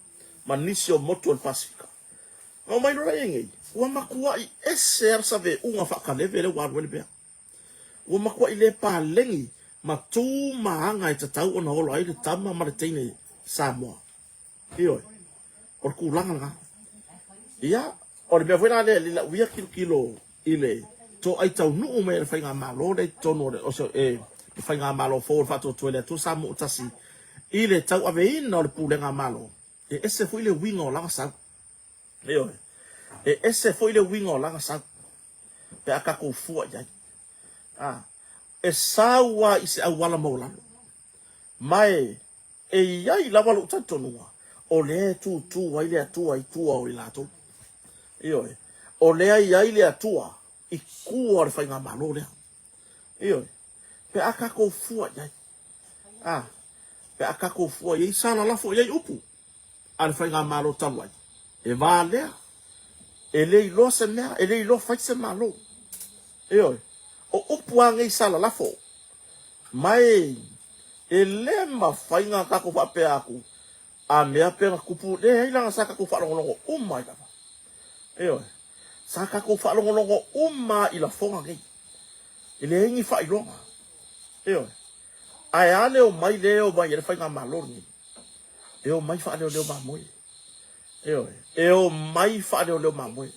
ma nisi o motu o le Pasefika. Na omai loa ia nei, ua matuai ese lava le saveuga faakaleve lea ua alu ai le mea. Ua matuai le paleni ma tu ma aga e tatau ona ola ai le tama ma le teine Samoa. Ioe, o le tulaga lena. Ia, o le mea foi la lea i lau ia tilotilo i le toai taunuu mai a le faigamalo lea i totonu o le, o se, e, le faigamalo fou o le Faatuatua i le Atua Samoa ua tasi i le tauaveina o le pulega Malo, E ese foi le uiga o lana sau. Ioe. E ese foi le uiga o lana sau pe a tatou fua i ai. A, e sau lava i se auala maualalo. Ma e, e i ai lava lou talitonuga, o lea e tutu ai le Atua i tua o i latou. Ioe. O lea e i ai le Atua i tua o le faigamalo lea. Ioe. Pe a tatou fua i ai. A, pe a tatou fua i ai, sa lalafo i ai upu a le faigamalo talu ai. E va lea, e le iloa se mea, e le iloa fai se Malo. Ioe, o upu lava nei sa lalafo, ma e, e le mafai ona tatou faapea atu, a mea pe na tupu, leai leaga sa tatou faalogologo uma ai lava. Ioe, sa tatou faalogologo uma lava i lafoga nei. E leai ni faailoga. Ioe. Ae a le omai lea e omai ai le faigamalo lenei? E omai faaleoleo mamoe. Ioe. E omai faaleoleo mamoe.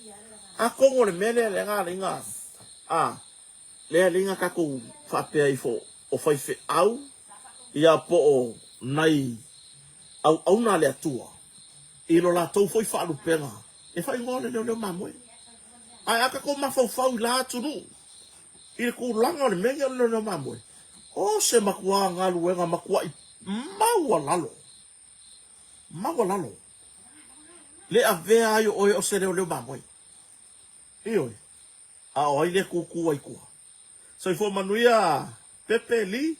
Atonu o le mea lea lea na ala ai na, a, lea ala ai na tatou faapea ifo o faifeau ia po o nai auauna a le Atua i lo latou foi faalupega e faaigoa o le leoleo mamoe. Ae a tatou mafaufau i la atunuu i le tulaga o le mea lea o le leoleo mamoe, o se matuā galuega matuaʻi maualalo, maualalo, le avea ai o oe o se leoleo mamoe. Ioe, a o ai lea e tūtū ai i tua? Soifua manuia Pepe Lee,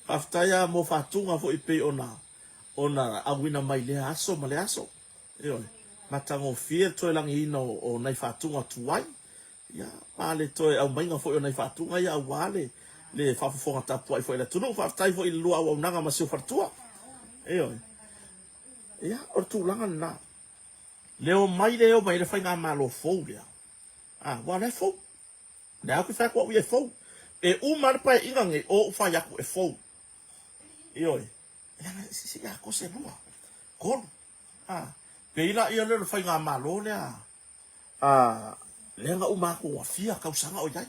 faafetai lava mo faatuga foi pei ona. ona auina mai lea aso ma lea aso. Ioe, matagofie le toe lagiina o nai faatuga tuai, ia, ma le toe aumaiga foi o nai faatuga ia aua le le faafofoga tapuai foi a le atunuu. Faafetai foi i le lua auaunaga ma si ou faletua. Ioe. Ia, o le tulaga lena. Le omai lea e omai ai le faigamalo fou lea. Ah, aua o lea e fou. O lea ou te fai atu au ia e fou. E uma lava le paeaiga lenei, o ou fai atu e fou. Ioe. Leaga se i atoa se lua, tolu. Ah, pei laia lea o le faigamalo lea a lea na uma atu ua fia tausaga o i ai.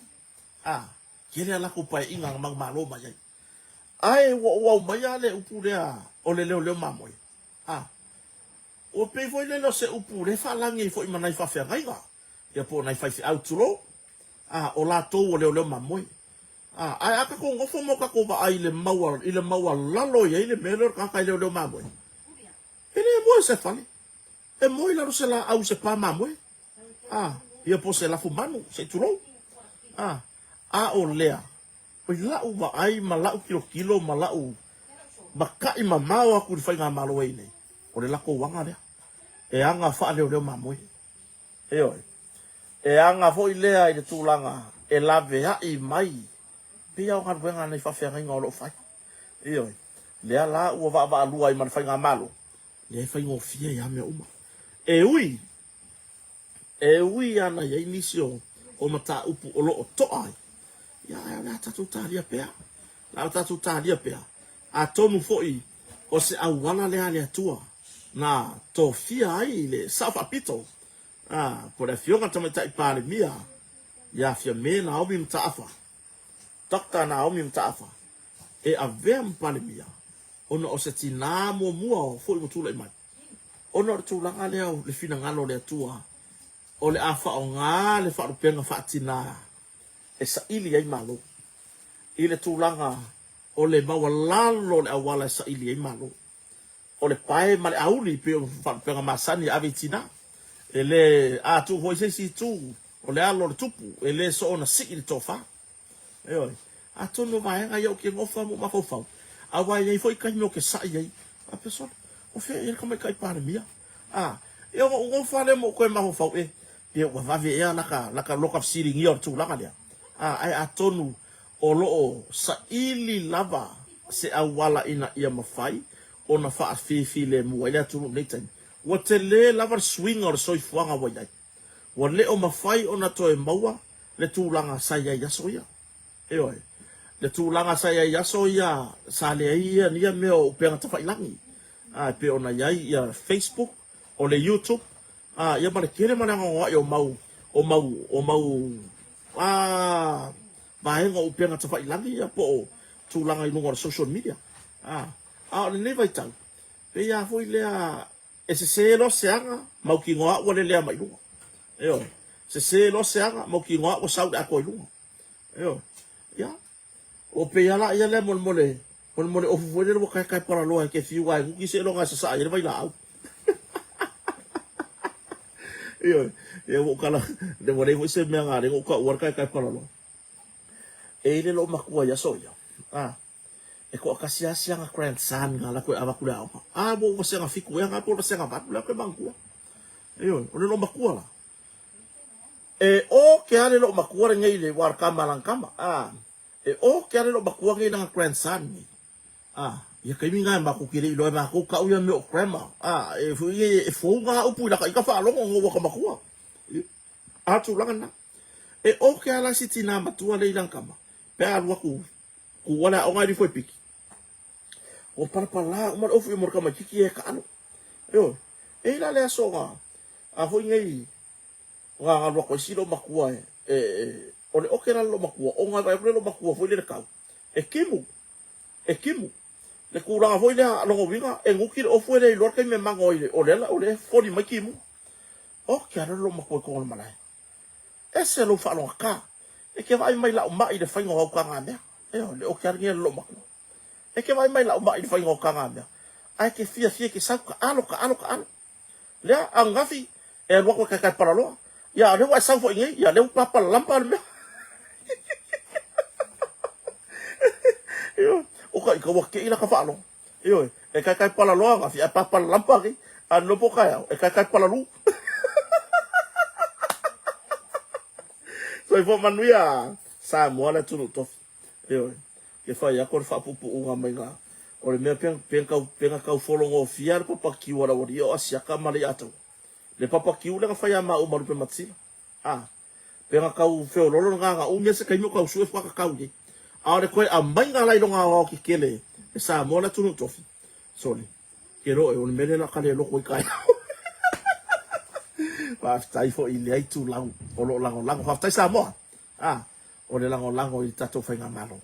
Ah, tele a latou paeaiga na manumalo mai ai. Ae ua ou aumaia le upu lea o le leoleo mamoe. Ah, ua pei foi lele o se upu lea e faalagi ai foi ma nai faafeagaiga, ia po o nai faifeau tulou, ah, o latou o leoleo mamoe. Ah, ae a tatou nofo ma o tatou vaai i le maua, i le maualalo e i ai le mea lea o le tagata e leoleo mamoe, e le moe i se fale, e moe i lalo o se laau i se pa mamoe, ah, ia po o se lafu manu, se i tulou. Ah, a o lea, i la'u vaai ma la'u tilotilo ma la'u maka'i mamao atu i le faigamalo e i nei, o le latou aga lea, e aga faaleoleo mamoe. Ioe. E aga foi lea i le tulaga e laveai mai pei lava o galuega a nai faafeagaiga o lo o fai. Ioe. Lea la ua vaavaalua ai ma le faigamalo, lea e faigofie ai lava mea uma. E ui E ui ana i ai nisi o o mataupu o lo o toa ai, ia ae o le a tatou talia pea. O le a tatou talia pea. Atonu foi o se auala lea a le Atua na tofia ai le Sao Faapito, a, po o le Afioga i le Tamaitai Palemia ia Fiame Naomi Mataafa, Doctor Naomi Mataafa, e avea ma Palemia ona o se tinā muamua foi ua tulai mai. Ona o le tulaga lea o le finagalo o le Atua, o le a faaaoga le faalupega faatina e saili ai Malo, i le tulaga o le maualalo o le auala e saili ai Malo. O le pae ma le auli pei o faalupega masani e ave i tina. E le, a tuu foi i se isi itu, o le alo o le tupu, e le soona sii le tofa. Ioe. Atonu o vaega ia ou te nofo lava ma ou mafaufau, aua e i ai foi taimi ou te sa'i ai, faapea, Sole, o fea i ai le tamaitai Palemia? A, ia ona ou nofo lava lea ma ou toe mafaufau, E, pe ua vave ea laka, laka loka fesiligia o le tulaga lea? A, ae atonu o lo o saili lava se auala ina ia mafai ona faafifilemu ai le atunuu i lenei taimi. Ua tele lava le suiga o le soifuaga ua i ai. Ua le o mafai ona toe maua le tulaga sa i ai i aso ia. Ioe. Le tulaga sa i ai i aso ia, sa leai ia ia mea o upega tafailagi, a, e pei ona i ai ia Facebook, o le YouTube, a, ia ma le tele ma le anoanoai o mau, o mau, o mau, a, vaega o upega tafailagi ia po o tulaga i luga o le social media. A, a o lenei vaitau, pei lava foi lea E sese loa se aga, mautinoa ua lelea mai luga. Ioe. Sese loa se aga, mautinoa ua sau le atoa i luga. Ioe. Ia. Ua pei lava la ia lea molemole, molemole ofu foi lele ua taetae palaloa e te fiu lava e nuti seiloga e sasaa i ai le vailaau. Ioe. Ia ua ou tala, ua leai foi se mea na ala ai ona ou taua le taetae palaloa. E i ai le loomatua i aso ia, a, E toatasi lava si ana grandson na alu atu e avatu i le aoga. A ua ou vasega fitu ea na po o le vasega valu, lea ou te manatua. Ioe, o le loomatua la. E oke lava le loomatua lenei i le aua o le tama a lana tama. A, e oke lava le loomatua lenei i lana grandson nei. A, ia taimi na matou te le iloa e matou tau ia mea o grandma. A, e foi e fou na upu i laka ita faalogo ona ua ka matua. A tulaga na. E oke lava la si tina matua lea i lana tama, pe a alu atu Kua le aoga e lifo e piki. Ua palapala uma le ofu i mo le tamaititi e taalo. Ioe. E i la le aso na, a foi nei, na alu atu ai si loomatua e, e, e, o le oke la le loomatua, ona e vaai atu le loomatua foi lele tau, e timu, e timu. Le tulaga foi lea, lona uiga, e nuti le ofu e le iloa le taimi e mago ai, o lea, o lea e foli mai timu. Oke a le loomatua i totonu o le malae. Ese lou faalogata. E te vaai mai lau mai i le faiga o au tagamea. Ioe, le oke lava lenei a le loomatua. E te vaai mai lau mai i le faiga o tagamea, ae te fiafia e te sau, taalo, taalo, taalo. Lea, ananafi, e alu atu e taetae palaloa. Ia, a o lea ua e sau foi nei, ia, lea ua papalalamba le mea. Ioe, o ka ika ua kei la ka faalogo. Ioe, e kaikai palaloa angafi, ae papalalampa nei. A nopo taeao, e kaikai palalu. Soifua manuia Samoa le atunuu tofi. Ioe, ke fai atu o le faapuupuuga maiga o le mea pe na tau fologofie le papakiu a le aualii o Asiata ma Leiataua. Le papakiu lea na fai ia maua ma Lupematasila. A, pe na tau feololo lena na umi ai se taimi o tau sue faatoa tatau i ai. A o le toe aumaiga la i lona aoao tetele e Samoa le atunuu tofi, sole, ke loe, o le mea lea la ka le loko i taeao. Faafetai foi i lea itulau o lo o lagolago. Faafetai Samoa. A, o le lagolago i le tatou faigamalo.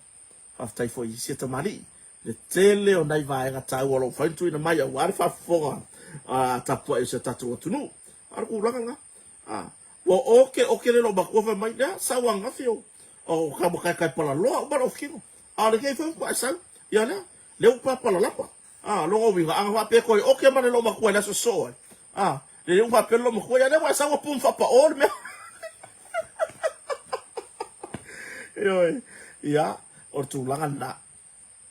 Faafetai foi i sia tamalii le tele o nai vaega taua o lo o mafai ona tuuina mai aua le faafofoga tapuai o si o tatou atunuu. A o le tulaga lena. A, ua oke oke le loomatua fai mai, lea, sau ananafi o, o tau kaekai palaloa uma lou kino. A o lenei foi faatoa e sau, ia lea, lea ua papalalapa. A, lona uiga, ana faapea e toe oke ma le loomatua i le aso sosoo ai, a, lelei ua faapea le loomatua, ia lea ua e sau ua pum faapao le mea. Ioe, ia, o le tulaga lena.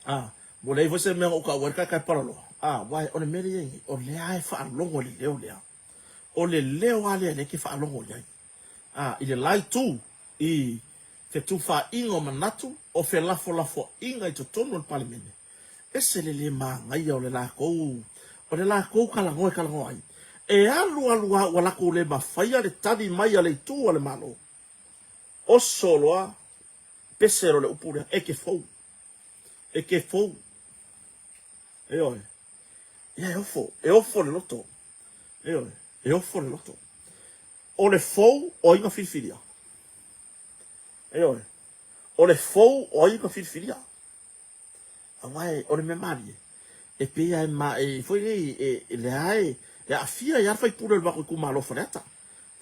A, ua leai foi se mea na ou taua ai le kaekai palaloa. A, aua o le mea lea e i ai nei, o lea e faalogo i le leo lea. O le leo lava lea o lea e te faalogo i ai. A, i le la itu, i fetufaaiga o manatu, o felafolafoaiga i totonu o le Palemene, ese le le manaia o le latou, o le latou talanoa e talanoa ai. E alu alu lava ua latou le mafaia le tali mai a le itu a le Malo. Oso loa, pese loa le upu lea, e te fou. E te fou. Ioe. Ia e ofo, e ofo le loto. Ioe, e ofo le loto. O le fou o ai na filifilia? Ioe, o le fou o ai na filifilia? Aua e, o le mea malie, e pei lava e ma, e foi nei, e, e lea e, e aafia ai lava le faipule o le matou itumalo o Faleata.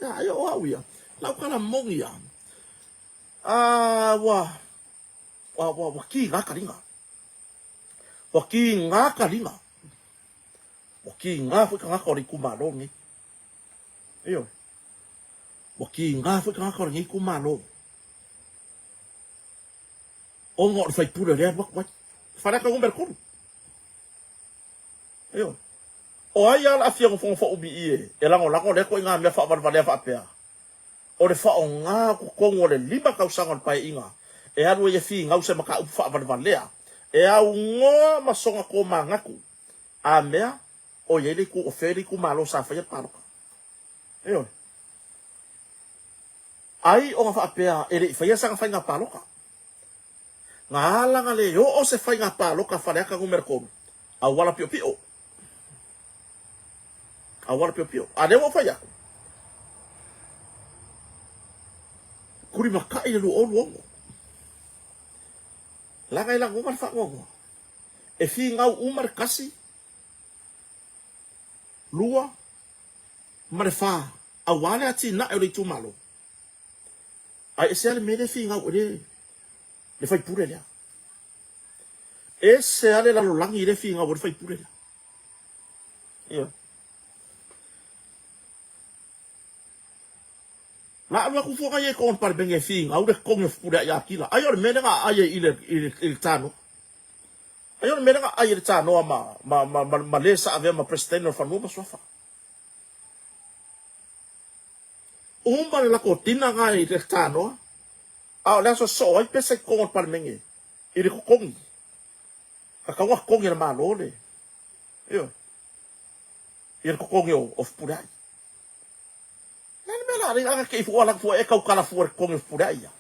Ia, ai o au ia, lau tala moni lava, a, ua, ua, ua, ua kiga taliga. Ua kīgā taliga. Ua kīgā foi tagata o le itumalo lenei. Ioe. Ua kīgā foi tagata o lenei itumalo. Ona o le faipule o lea e alu atu ai. Faleata numera 3. Ioe. O ai lava o le a fia nofonofo umi i i e lagolago lea ituaiga mea faavalevalea faapea? O le faaaoga o totonu o le 5 tausaga o le Paeaiga e alu ai e finau se mataupu faavalevalea e aunoa ma sona tomanatu a mea o i ai le itu o fea le itumalo sa faia le palota. Ioe. Ai ona faapea e le i faia sana faiga palota. Na ala na le oo se faiga palota Faleata numera 3, auala piopio. Auala piopio. A lea ua ou fai atu. Kulimatai le 2026. Leaga e lagona le faanoanoa. E finau uma le 1, 2 ma le 4 aua le atinae o le itumalo. Ae ese lava le mea lea e finau ai le faipule lea. Ese lava le lalolagi lea e finau ai le faipule lea. Ioe. La alu atu fua ia i totonu o le Palemene e finau le totogi o Fepuleai Akila. Ai o le mea lea na aai ai i le, i le, i le tanoa. Ai o le mea lea na aai ai le tanoa ma, ma, ma, ma, ma le sa avea ma President o le Fanua ma Suafa. Uma le latou dinner na i le tanoa, a o le aso soo ai pesa i totonu o le Palemene i le totogi. Tatau ona totogi e le Malo le, ioe, ia le totogi o Fepuleai. O le a le mea la, ana te i fua alu atu fua e tautala fua i le totogi o Fepuleai ia.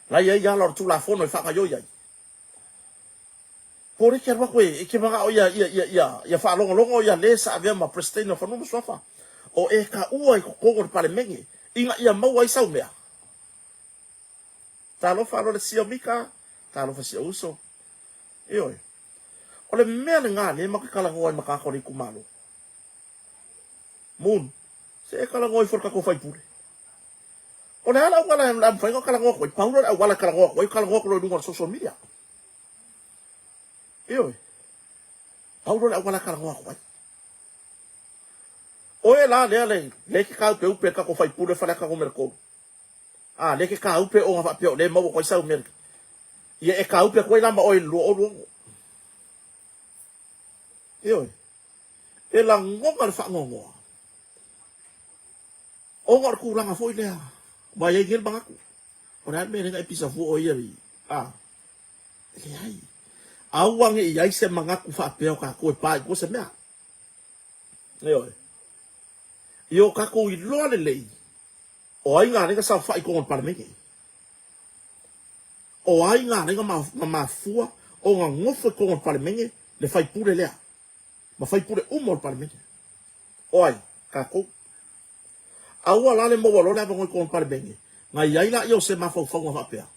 La e i ai ala o le Tulafono e faagaioi ai. Po o le e te alu atu e te manao ia, ia, ia, ia, ia faalogologo ia le sa avea ma President o Fanua ma Suafa, o e taua i totonu o le Palemene ina ia maua ai sau mea. Talofa alo le sio Mika, talofa si ou uso. Ioe. O le mea lena lea matou te talanoa ai ma tagata o le itumalo. Moon, se e talanoa ifo i le tatou faipule. O le a le auala e mafai ona talanoa atu ai? Pau lea o le auala e talanoa atu ai, talanoa atu loa i luga o le social media. Ioe. Pau lea o le auala e talanoa atu ai. Oe la lea le, lea e te taupeupe i le tatou faipule Faleata numera 3. A, lea e te taupe ona faapea o lea e maua atu ai sau mea. Ia e taupe atu ai la ma oe i le 2026. Ioe. E lagona le faanoanoa. Ona o le tulaga foi lea, ua i ai nei le manatu, o le a le mea lea na e pisa fua oe ia i, a? E leai. Aua ne i i ai se manatu faapea o tatou e pa i tua se mea. Ioe. Ia o tatou iloa lelei, o ai na ala ai na saofai i totonu o le Palemene. O ai na ala ai na mafua ona nofo i totonu o le Palemene le faipule lea, ma faipule uma o le Palemene. O ai? Tatou. Aua la le maua loa le avanoa i totonu o le Palemene, na i ai laia o se mafaufauga faapea,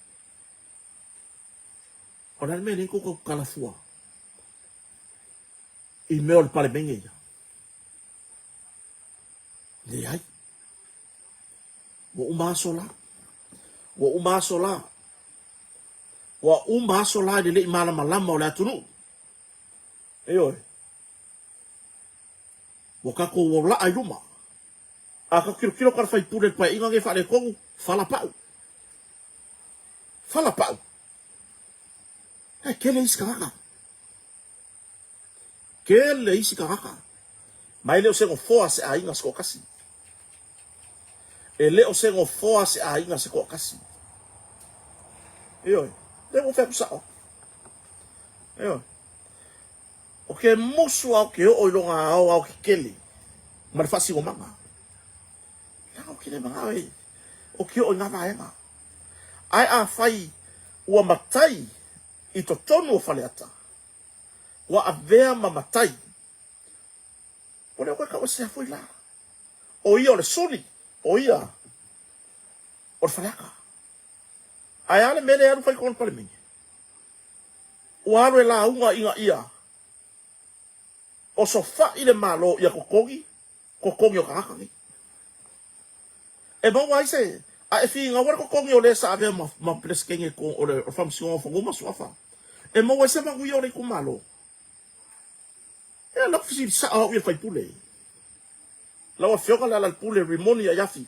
O le a le mea e lelei tou tautala fua i mea o le Palemene ia? Leai. Ua uma aso la. Ua uma aso la. Ua uma aso la i le le i malamalama o le atunuu. Ioe. Ua tatou olaa i luma. A tatou tilotilo ka le faipule i le paeaiga lenei faaletonu, fala pau. Fala pau. E tele isi tagata. Tele isi tagata. Ma e le o se nofoa se aiga se toatasi. E le o se nofoa se aiga se toatasi. Ioe. Lea ua fai atu sao. Ioe. O ke musu ao ke oo i lona ao ao kekele ma le faasinomaga. Leaga o ke le manao e o ke oo i ngā vaega. Ae afai ua matai i totonu o Faleata, ua avea ma matai, ua le o toe tauesea foi la. O ia o le suli, o ia o le Faleata. Ae a le mea lea e alu fai i totonu o le Palemene? Ua alu e lauga ina ia osofai le Malo ia totogi totogi o tagata nei. E maua ai se, a e finau ai le totogi o le sa avea ma, ma Peresetene o le Faamasinoga o Fanua ma Suafa, e maua ai se manuia o le itumalo. E lau fesili sao au ia le faipule. Lau Afioga Lealailepule Rimoni Aiafi,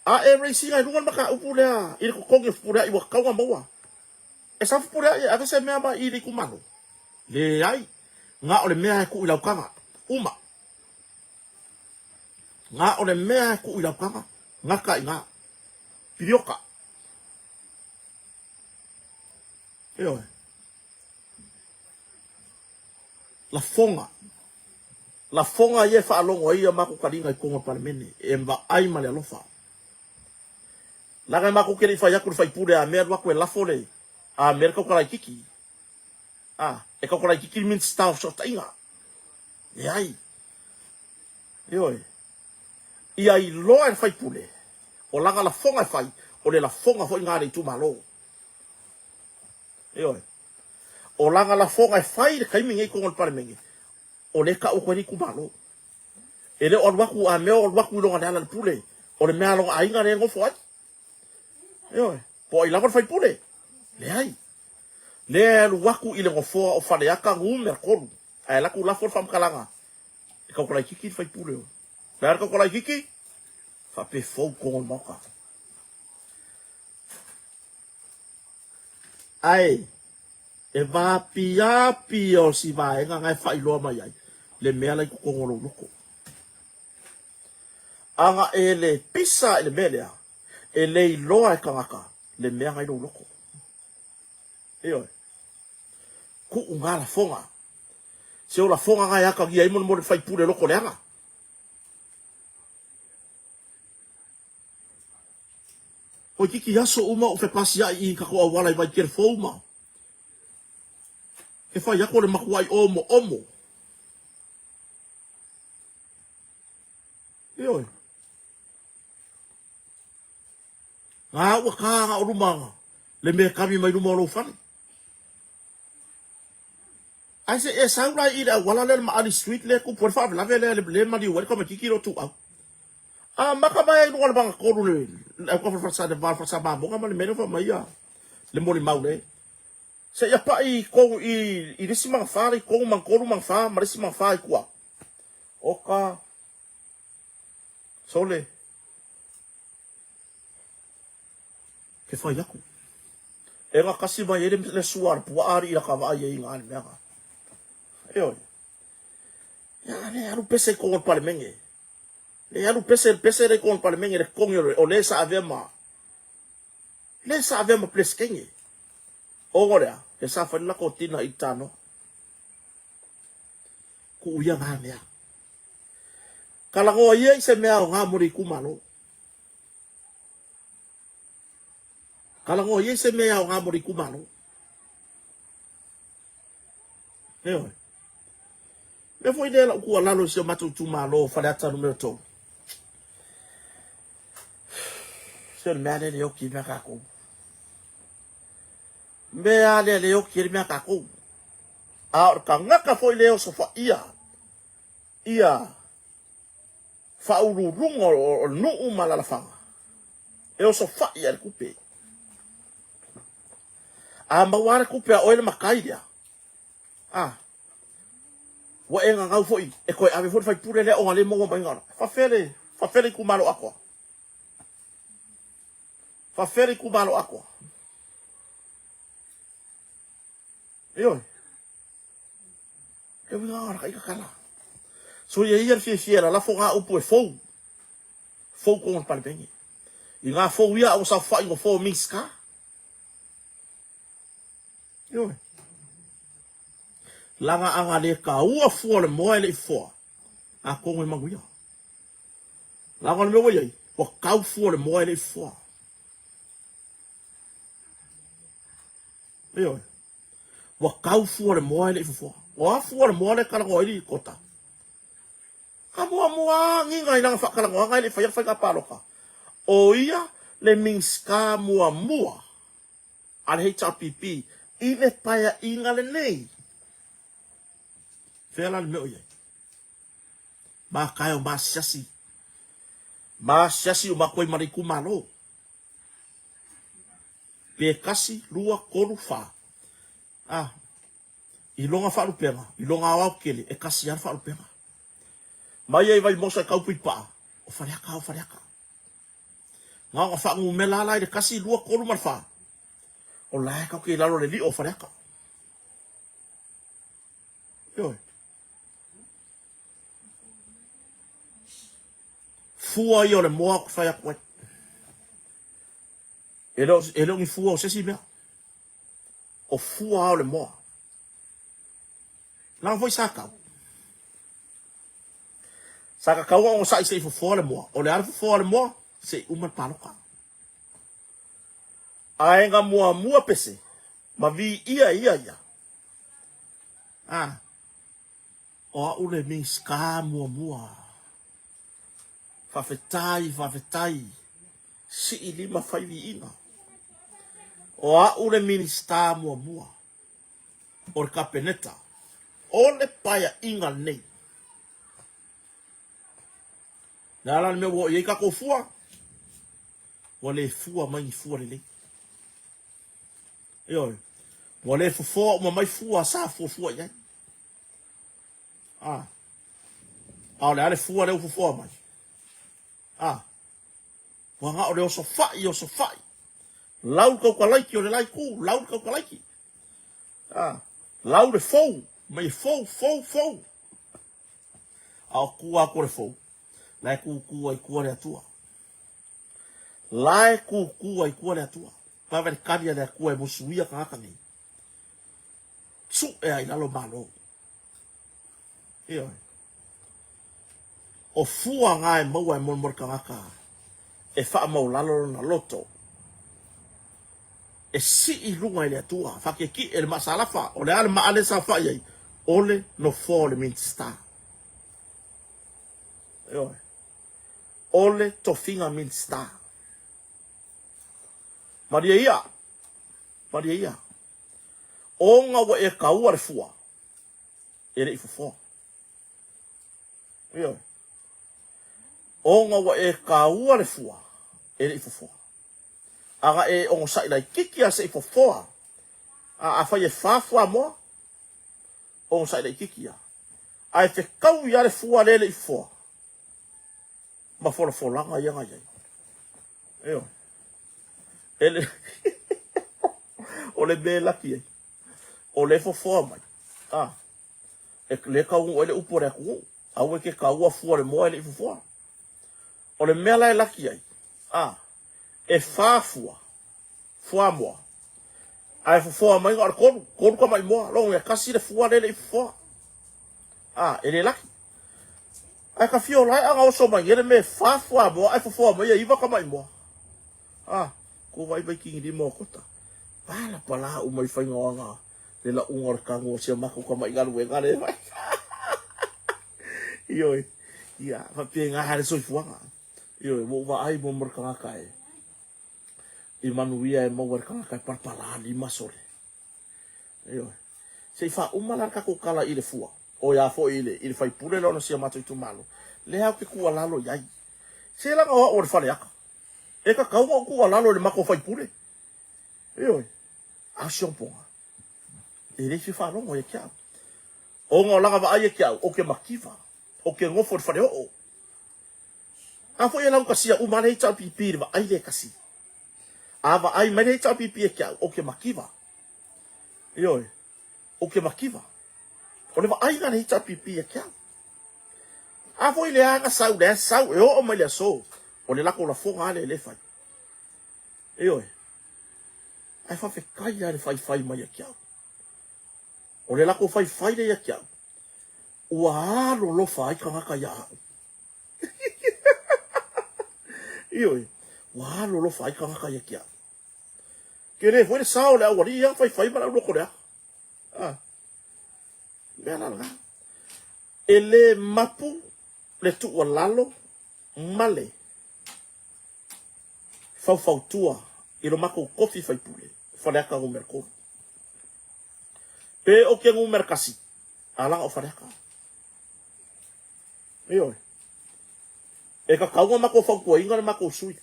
a e raise ina i luga le mataupu lea i le totogi o Fepuleai ua tatau ona maua, e sau Fepuleai e ave se mea mai i le itumalo? Leai, na o le mea e tuu i laukaga, uma. Na o le mea e tuu i laukaga, gata i ina. Pilioka. Ioe. Lafoga. Lafoga ia e faalogo ai a matou taliga i totonu o le Palemene, e vaai ma le alofa. Leaga e matou te le i fai atu i le faipule a mea alu atu e lafo le a mea le tautalaititi. A, e tautalaititi le Minisita o Fesootaiga. Leai. Ioe. Ia iloa e le faipule, o lana lafoga e fai, o le lafoga foi lena a le itumalo. Ioe. O lana lafoga e fai i le taimi nei i totonu o le Palemene, o lea e tau atu ai le itumalo. E le o alu atu, a mea o alu atu i lona Lealailepule, o le mea a lona aiga lea e nofo ai. Ioe. Po o ai lava le faipule? Leai. Lea e alu atu i le nofoa o Faleata numera 3, ae alu atu lafo le faamatalaga, e tautalaititi le faipule. O le a le tautalaititi? Faapefou totonu o le Maota. Ae e vaapiapi o si vaega na e faailoa mai ai le mea la i totonu o lou loto. Ana e le pisa i le mea lea, e le iloa e tagata le mea na i lou loto. Ioe. Tuu ngā lafoga. Se o lafoga na e atagia ai molemole faipule loko leaga. Toeitiiti aso uma o fepasiaʻi i kakou auala i Waikele fou ma e fai aku o le matuaʻi omoomo. Ioe. Ngā ua kā ngā o luma le mea kami mai luma o lou fale. Ae se e sau la i le auala lea le Maali Street lea e tupu ai le faalavelave lea le maliu ai le tamaititi i lou ituau. A maka mai ai i luga o le magatolu le le auka falefalesa le va o le falesa mamoga ma le mea lea ua fai mai ia le molimau le seia pai i tonu i i le isi magafa le i tonu magatolu magafa ma le isi magafa i tua. Oka sole Ke whai aku. E nga kasi mai e le sua le puaa ari i laka vaai e inga le mea nga. Eoi. Ia, le alu pese i totonu o le Palemene. Le alu pese, pese le i totonu o le Palemene le totogi o le sa avea ma, le sa avea ma Peresetene. Ona o le a? Le sa fai le latou tina i le tanoa. Tuu ia na mea. Talanoa ia i se mea aoga mo le itumalo. Talanoa ia i se mea aoga mo le itumalo. Ioe. Mea foi lea lau tuualalo i si o matou itumalo o Faleata numera 3. Se o le mea lea le oti mea tatou. Mea lea le oti le mea tatou. A o le tagata foi le osofaia ia faauluuluga o nuu ma alaalafaga e osofai i le tupe. A maua lava le tupe a oe le matai lea, a, ua e gagau foi e toe ave foi le faipule lea ona le maua mai ona. Faafefea le, faafefea le itumalo atoa? Faafefea le itumalo atoa? Ioe. Le uiga o la ika kala. So ia ia le fiafia la lafo ngā upu e fou. Fou kongo le palemene. I ngā fou ia au saofai ngo fou Minista. Ioe. Laga aga le kaua fua o le moa e le i fofoa. A kongo e manuia. Laga o le mea ua iai, ua kau fua o le moa e le i fofoa. Ioe. Ua kau fua o le moa e le i fofoa. O a fua o le moa lea e talanoa ai le Kota? Ka muamua agiga i lana faatalanoaga e le i faia le faiga palota. O ia le Minisita muamua a le HRPP i le paeaiga lenei. Fea la le mea o i ai? Matae o maasiasi. Maasiasi uma atu ai ma le itumalo. Pe kasi, lua, tolu, fa. A. I lona faalupega, i lona aoaotetele, e kasi lava le faalupega. Mai ai Vaimoso e tau Puipaa, o Faleata o Faleata. Na ona faanumera la i le kasi, lua, tolu ma le fa. O la e tatou te i lalo o le lio o Faleata. Ioe. Fua ia o le moa ou te fai atu ai. E le o, e le o ni fua o se isi mea. O fua lava o le moa. Leaga foi sa tau. Sa tatau ona onosai se i fofoa le moa. O le a le fofoa o le moa? Se i uma le palota. Ae na muamua pese ma viia ia ia. Ah. O au le Minisita muamua. Faafetai, faafetai. Sii lima fai viiga. O au le Minisita muamua o le Kapeneta o le Paeaiga lenei. Le a la le mea ua oo i ai tatou fua? Ua le fua mai ni fua lelei. Ioe. Ua le fofoa uma mai fua sa fuafua i ai. A. A o le a le fua lea ua fofoa mai? A. Ua na o le osofai, osofai. Lau le taukalaiti o le la itu, lau le taukalaiti. A. Lau le fou, mai e fou, fou, fou. A o tua atu o le fou, la e tūtū ai tua le Atua. La e tūtū ai tua le Atua. Vave le kali a le Atua e musuia tagata nei. Tsu'e ai lalo Malo. Ioe. O fua na e maua e mo le tagata e faamaulalo lona loto e sii i luga i le Atua, faakiekie le maasalafa, o le a le maa lea e saofai ai, o le nofoa o le Minisita. Ioe. O le tofiga Minisita. Malie ia, malie ia. Ona ua e taua le fua, e le i fofoa. Ioe. Ona ua e taua le fua, e le i fofoa. Aga e onosai laititi lava se i fofoa. A afai e fa fuamoa, onosai laititi lava. Ae fetaui lava le fua lea e le i fofoa ma folafolaga ia na i ai. Ioe. E le o le mea e laki ai, o lea e fofoa mai, a, e le taunuu ai le upu a le atunuu. Aua e te taua fua o le moa e le i fofoa. O le mea la e laki ai, a, e fa fua, fuamoa, ae fofoa mai na o le tolu, tolu tamai moa, lona uiga e tasi le fua lea e le i fofoa. A, e le laki. Ae ta fia ola ai a na oso mai nei le mea e fa fuamoa ae fofoa mai e iva tamai moa. A, kou vaai mai kini lima o kota. Palapala uma i faiga o aga le lauga o le tanu o si a matou tamai galuega lea e fai. Ioe, ia, faapena le soifuaga. Ioe, ua ou vaai mo mo le tagata e i manuia e maua e le tagata e palapala lima sole. Ioe. Se i faauma la le tatou tala i le fua, o ia foi i le, i le faipule lea ona si a matou itumalo. Lea ou te tuualalo i ai. Se leaga o au o le Faleata. E tatau ona ou tuualalo i le matou faipule. Ioe. A o si ona E le fia faalogo ia te au. Ona o lana vaai ia te au, ou te mativa, ou te nofo i le faleoo. A foi e laugatasia uma le HRPP i le vaai lea e tasi. A vaai mai le HRPP ia te au, ou te mativa. Ioe, ou te mativa. O le vaaiga a le HRPP ia te au. A foi lea na sau, lea sau, e oo mai le aso, o le latou lafoga lava lea e le fai. Ioe. Ae faafetai lava i le faifai mai ia te au. O le latou faifai lea ia te au, ua alolofa ai tagata ia au. Ioe, ua alolofa ai tagata ia te au. Tele foi le sao o le aualii ia faifai ma le aulotoleaga. Ah. Mea la lena. E le mapu le tuualalo ma le faufautua i lo matou tofi faipule, Faleata numera 3. Pe ou te numera 1, a laga o Faleata. Ioe. E tatau ona matou fautuaina le matou sui.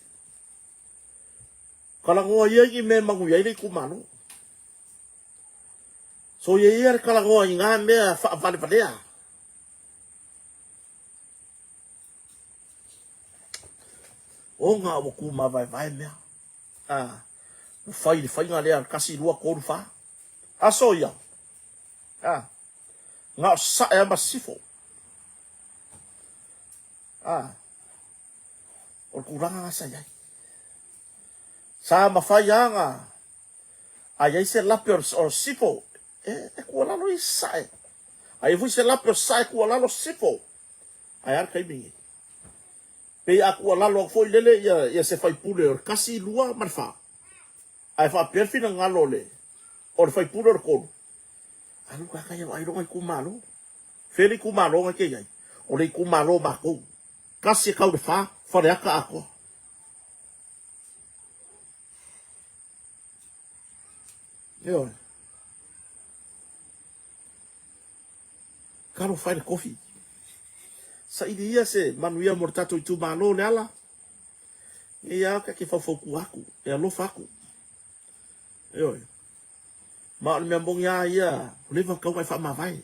Talanoa ia i ni mea e manuia ai le itumalo. Soia ia le talanoa i na mea faavalevalea. Ona ua tumavaevae mea. A, ua fai le faiga lea, 1, 2, 3, 4. Aso ia. A, na o sae lava ma sisifo. A, o le tulaga lena sa i ai. Sa mafai lava ona a i ai se lape o sisifo, e tuualalo i sae. A i ai foi se lape o sae, tuualalo sisifo. Ae a le taimi lenei? Pei a tuualalo atu foi lele ia se faipule o le 1, 2 ma le 4, ae faapea le finagalo o le o le faipule o le 3, alu tagata ia vaai lona itumalo. Fea le itumalo na e te i ai? O le itumalo o matou. 1 e tau le 4, Faleata atoa. Ioe. Talofa e le kofi. Saili ia se manuia mo le tatou itumalo Leala. Nei lava ta te faufautua atu, e alofa atu. Ioe. Ma o le mea moni lava ia, ua leva ona tatau ona e faamavae.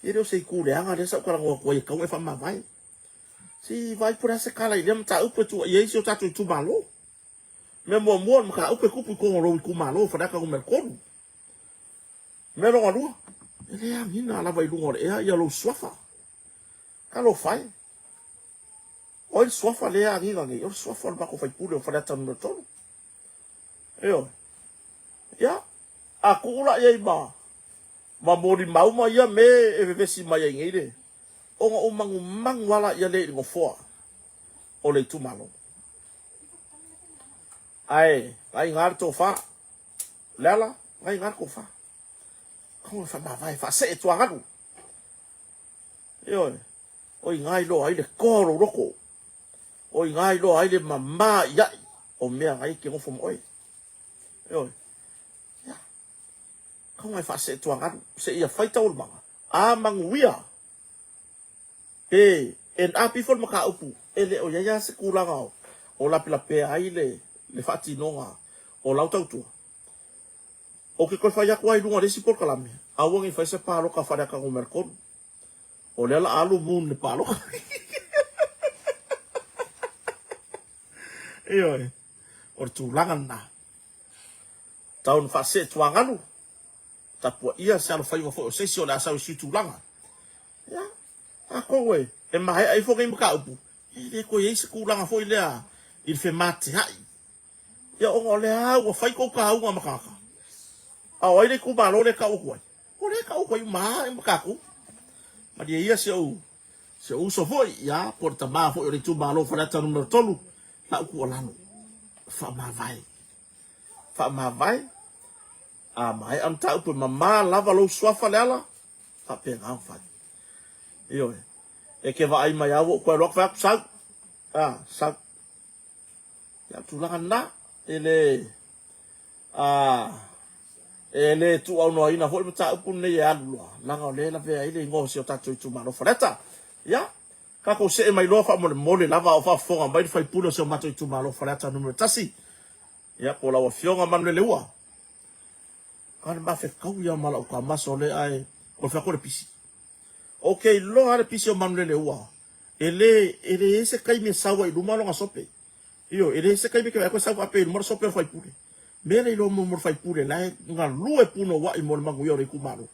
E le o se itu leaga lea sa ou talanoa atu ai e tatau ona e faamavae. Se i vaai po o le a se tala i lea mataupu e tuuaia ai si o tatou itumalo. Mea muamua, o le mataupu e tupu i totonu o lou itumalo o Faleata Nu.3. Mea lona lua, e le agiga lava i luga o le ea ia lou suafa. Talofa e. O ai le suafa lea e agiga nei? O le suafa o le matou faipule o Faleata Nu.3. Ioe. Ia, a tuu la i ai ma ma molimau ma ia mea e vevesi mai ai nei le ona ou manumanu lava laia lea i le nofoa o le itumalo. Ae, na i ina le tofa. Leala, na i ina le tofa. Kaua e faamavae, faasee tuagalu. Ioe, o i ina iloa ai le toa o lou loto. O i ina iloa ai le mama iai o mea na e te nofo ma oe. Ioe, ia, kaua e faasee tuagalu, seia fai taualumaga, a manuia Pe end up ifo le mataupu, e le o i ai lava se tulaga o lapelapea ai le faatinoga o lau tautua. Ou te toe fai atu lava i luga o le isi polokalame, aua ne i fai se palota a Faleata numera 3. O lea o le a alu Moon i le palota. Ioe, o le tulaga lena. Tau ina faasee tuagalu. Tapuaia se alofaiva foi o se isi o le a sau i sui tulaga. Ia, Tatou e, e maea ifo nei mataupu, e le toe i ai se tulaga foi lea i le femateai. Ia ona o lea lava ua fai tou tauga ma tagata. A o ai le itumalo lea e tau atu ai? O lea e tau atu ai uma lava ma tatou. Malie ia si ou, si ou uso foi, ia, po o le tama foi o le itumalo o Faleata Nu.3, lau tuualalo, faamavae. Faamavae, a maea mataupu e mama lava lou suafa Leala, faapena ona fai. Ioe. E te vaai mai lava ua ou toe alu atu fai atu sau. A, sau. Ia, o le tulaga lena, e le, a, e le tuuaunoaina foi le mataupu lenei e alu loa, leaga o lea e lavea ai le igoa o si o tatou itumalo o Faleata. Ia, tatou see mai loa faamolemole lava a o faafofoga mai le sui usufono o si o matou itumalo o Faleata Nu.1, ia, po o lau Afioga Manuleleua. A o le mafetau ia ma lau tamaso lea ae o le fai atu o le pisi. Ou te iloa lava le pisi o Manuleleua, e le, e leai se taimi e sau ai i luma lona sope. Ioe, e leai se taimi e te vaai atu e sau faapea i luma le sope o le faipule. Mea le iloa mo le faipule la e galue punouai mo le manuia o le itumalo.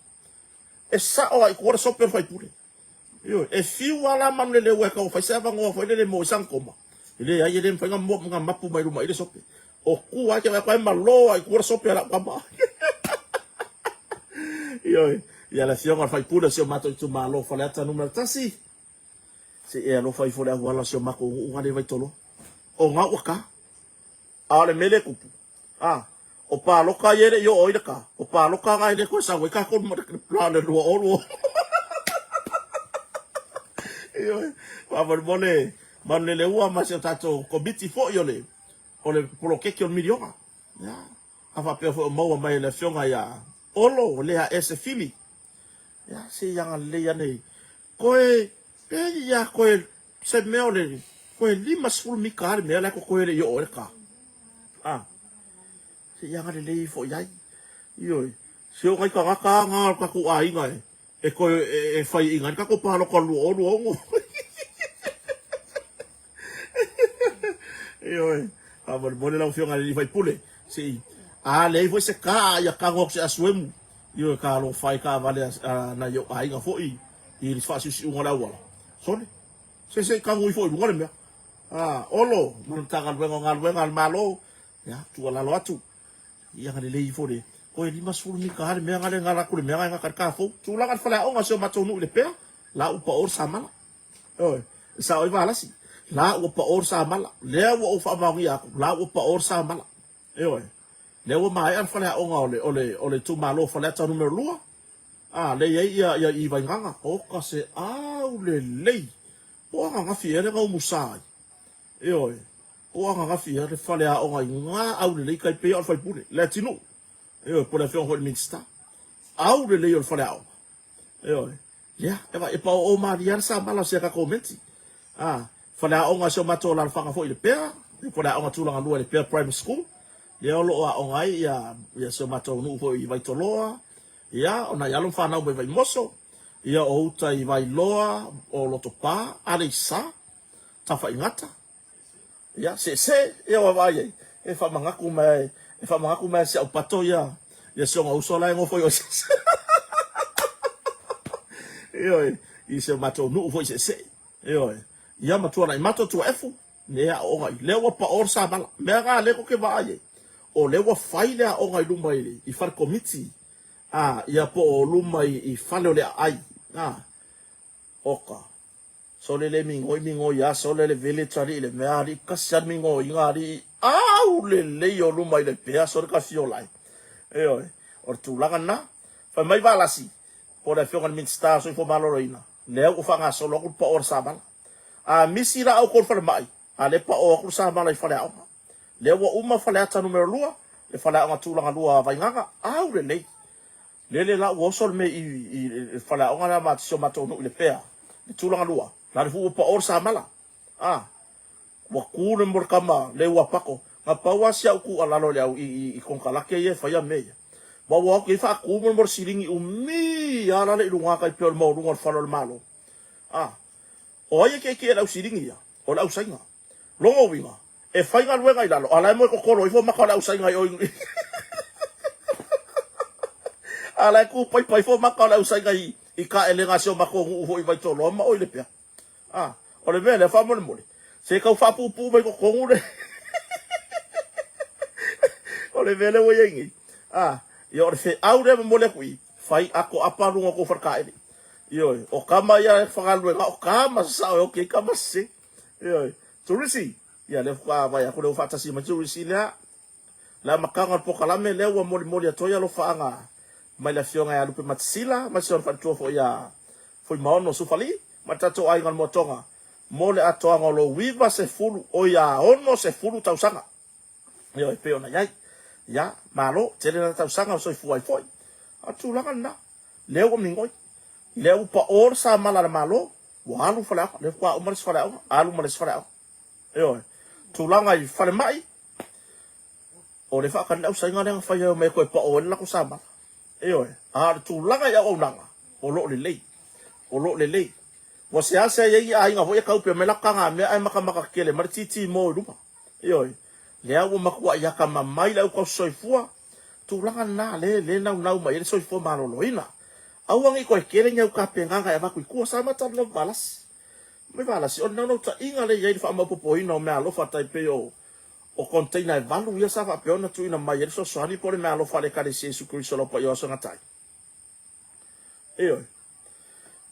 E sao lava i tua le sope o le faipule. Ioe, e fiu lava la Manuleleua e tau fai se avanoa foi lele mo sana koma. E leai, e le mafai ona mapu mai luma i le sope. O tua e te vaai atu ai malo lava i tua le sope a lau tama. Ioe, ia le afioga i le faipule o si o matou itumalo o Faleata Nu.1, se i e alofa ifo i le auala o si o matou nuu na le Vaitoloa. O na ua ta. A o le mea lea e tupu, a, o palota ia e le i oo ai le ta, o palota na e le toe sau ai tatou ma le 2020. Ioe, faamolemole Manuleleua ma si o tatou komiti foi o le o le poloketi o le miliona. Ia, a faapea foi o maua mai e le afioga ia Olo, Lea Ese Fili. Ia, se i agalelei ane i koe, pe ia koe se mea o le koe 50 mita le mea la e totoe le i oo ai le ta. A, se i agalelei ifo i ai. Ioe, se o nai tagata lava na o le tatou aiga e, e toe e faiaina ai le tatou palota 2026. Ioe, faamolemole lau Afioga i le sui usufono, se i a leai foi se ka a ia tago atu se asuemu, ioe, talofa e taavale a nai ou aiga foi i le faasiusiuga o le auala. Sole, se se i tago ifo i luga le mea. A, Olo, ma le Matagaluega o Galuega a le Malo, ia, tuualalo atu, ia agalelei ifo le koe 50 mita lava le mea na le gala atu le mea na e gata i le car fou. Tulaga i le faleaoga o si o matou nuu i Lepea, la ua pao le samala. Ioe, e sao ai Valasi, la ua pao le samala. Lea ua ou faamaonia atu, la ua pao le samala. Ioe, lea ua maea le faleaoga o le, o le, o le itumalo o Faleata numera 2. A, lea e i ai ia, ia i Vaigaga. Oka se aulelei. Po o ananafi ea le na umusa ai. Ioe, po o ananafi ea le faleaoga i ga aulelei tai pei o le faipule, Leatinuu. Ioe, po o le afioga foi i le Minisita. Aulelei o le faleaoga. Ioe. Ia, e vaai, e paooo malie lava le samala o si a tatou meti. A, faleaoga a si o matou alaalafaga foi i Lepea, ia po o le aoga tulaga lua i Lepea Primary School, lea o lo o aoga ai ia, ia si o matou nuu foi i Vaitoloa, ia, o nai alo ma fanau mai Vaimoso, ia, o uta i Vailoa, o Lotopa, Aleisa, Tafaigata, Ia, seesee, ia ua vaai ai, e faamanatu mai, e faamanatu mai si au pato ia, ia si ona uso la e nofo i o seesee. Ioe, i si o matou nuu foi seesee. Ioe, ia ma Tuanaimato, Tuaefu, ne aooga i, lea ua pao le samala. Mea na lea tou te vaai ai, o lea ua fai le aoga i luma i, i fale komiti, a, ia po o luma i, i fale o le aai, a, oka. Sole le migoi migoi a sole le village alii le mea alii kasi a le migoiga alii au lelei o luma i le pea sole ka fiola ai. Ioe, o le tulaga lena. Fai mai Valasi, po o le afioga i le Minisita o Soifua Maloloina, lea ua faagasolo atu le pao o le samala. A misi la outou i le falemai, a lea pao atu le samala i faleaoga. Lea ua uma Faleata numera 2, le faleaoga tulaga lua a Vaigaga, au lelei. Lele la ua oso le mea i le faleaoga lea ma si o matou nuu i Lepea, le tulaga lua, la le fu ua pao le samala. A, ua ku le mo le tama le ua pako. Na pau lava si au tuualalo i le au i konekarate ia e faia mea ia. Ma ua o atu i ai faatu mo le siligi umi lava la le i luga tai pei o le maualuga o le fale o le Malo. A, o ai e tietie i le au siligi ia? O le au Saina. Lona uiga, e faigaluega i lalo, a la e moe totolo ifo maka o le ausaina i o i a la e kūpaipa ifo maka o le ausaina i i kaelega a si o matou nuu foi i Vaitoloa ma oi Lepea. A, o le mea lea faamolemole, se tau faapuupuu mai totonu le o le mea lea ua i ai nei. A, ia o le feau lea e momoli atu i, fai ato apa luga o tou faletaele. Ioe, o tama ia e fagaluega, o tama sasao e oti ai tama sese. Ioe, Turisi, ia lea faatoa vaai atu lea ua faatasi mai Turisi lea. Le amataga o le polokalame lea ua molimoli atu ai alofaaga mai le Afioga ia Lupe Matasila ma si ona faletua foi ia Fuimaono Sufali ma le tatou aiga o le Moatoga mo le atoaga o lou 90, oi a 60 tausaga. Ioe, e pei ona i ai. Ia, malo, tele na tausaga o soifua ai foi. A o le tulaga lena, lea ua migoi, lea ua pao le samala a le Malo, ua alu faleaoga, lea faatoa uma le isi faleaoga, alu ma le isi faleaoga. Ioe, tulaga i falemai, o le faatali le ausaina lea na fai ai omai e toe pao ai le latou samala. Ioe, a o le tulaga i auaunaga, o lo o lelei, o lo o lelei. Ua seasea i ai ni aiga foi e taupe mai latou tagamea ae matamata tetele mai le titi mo i luma. Ioe, lea ua matuai atamamai le au tausisoifua, tulaga lena lea lea e naunau mai ai le soifua maloloina. Aua ne i toe tele ni au tapenaga e avatu i tua, sa ma talanoa ma Valasi. Mai Valasi, o le naunautaiga lea e i ai le faamaopoopoina o meaalofa tai pei o o container e valu ia sa faapea ona tuuina mai ai le fesoasoani po o le meaalofa a le Ekalesia Iesu Keriso o Laupaia o Aso e Gata ai. Ioe.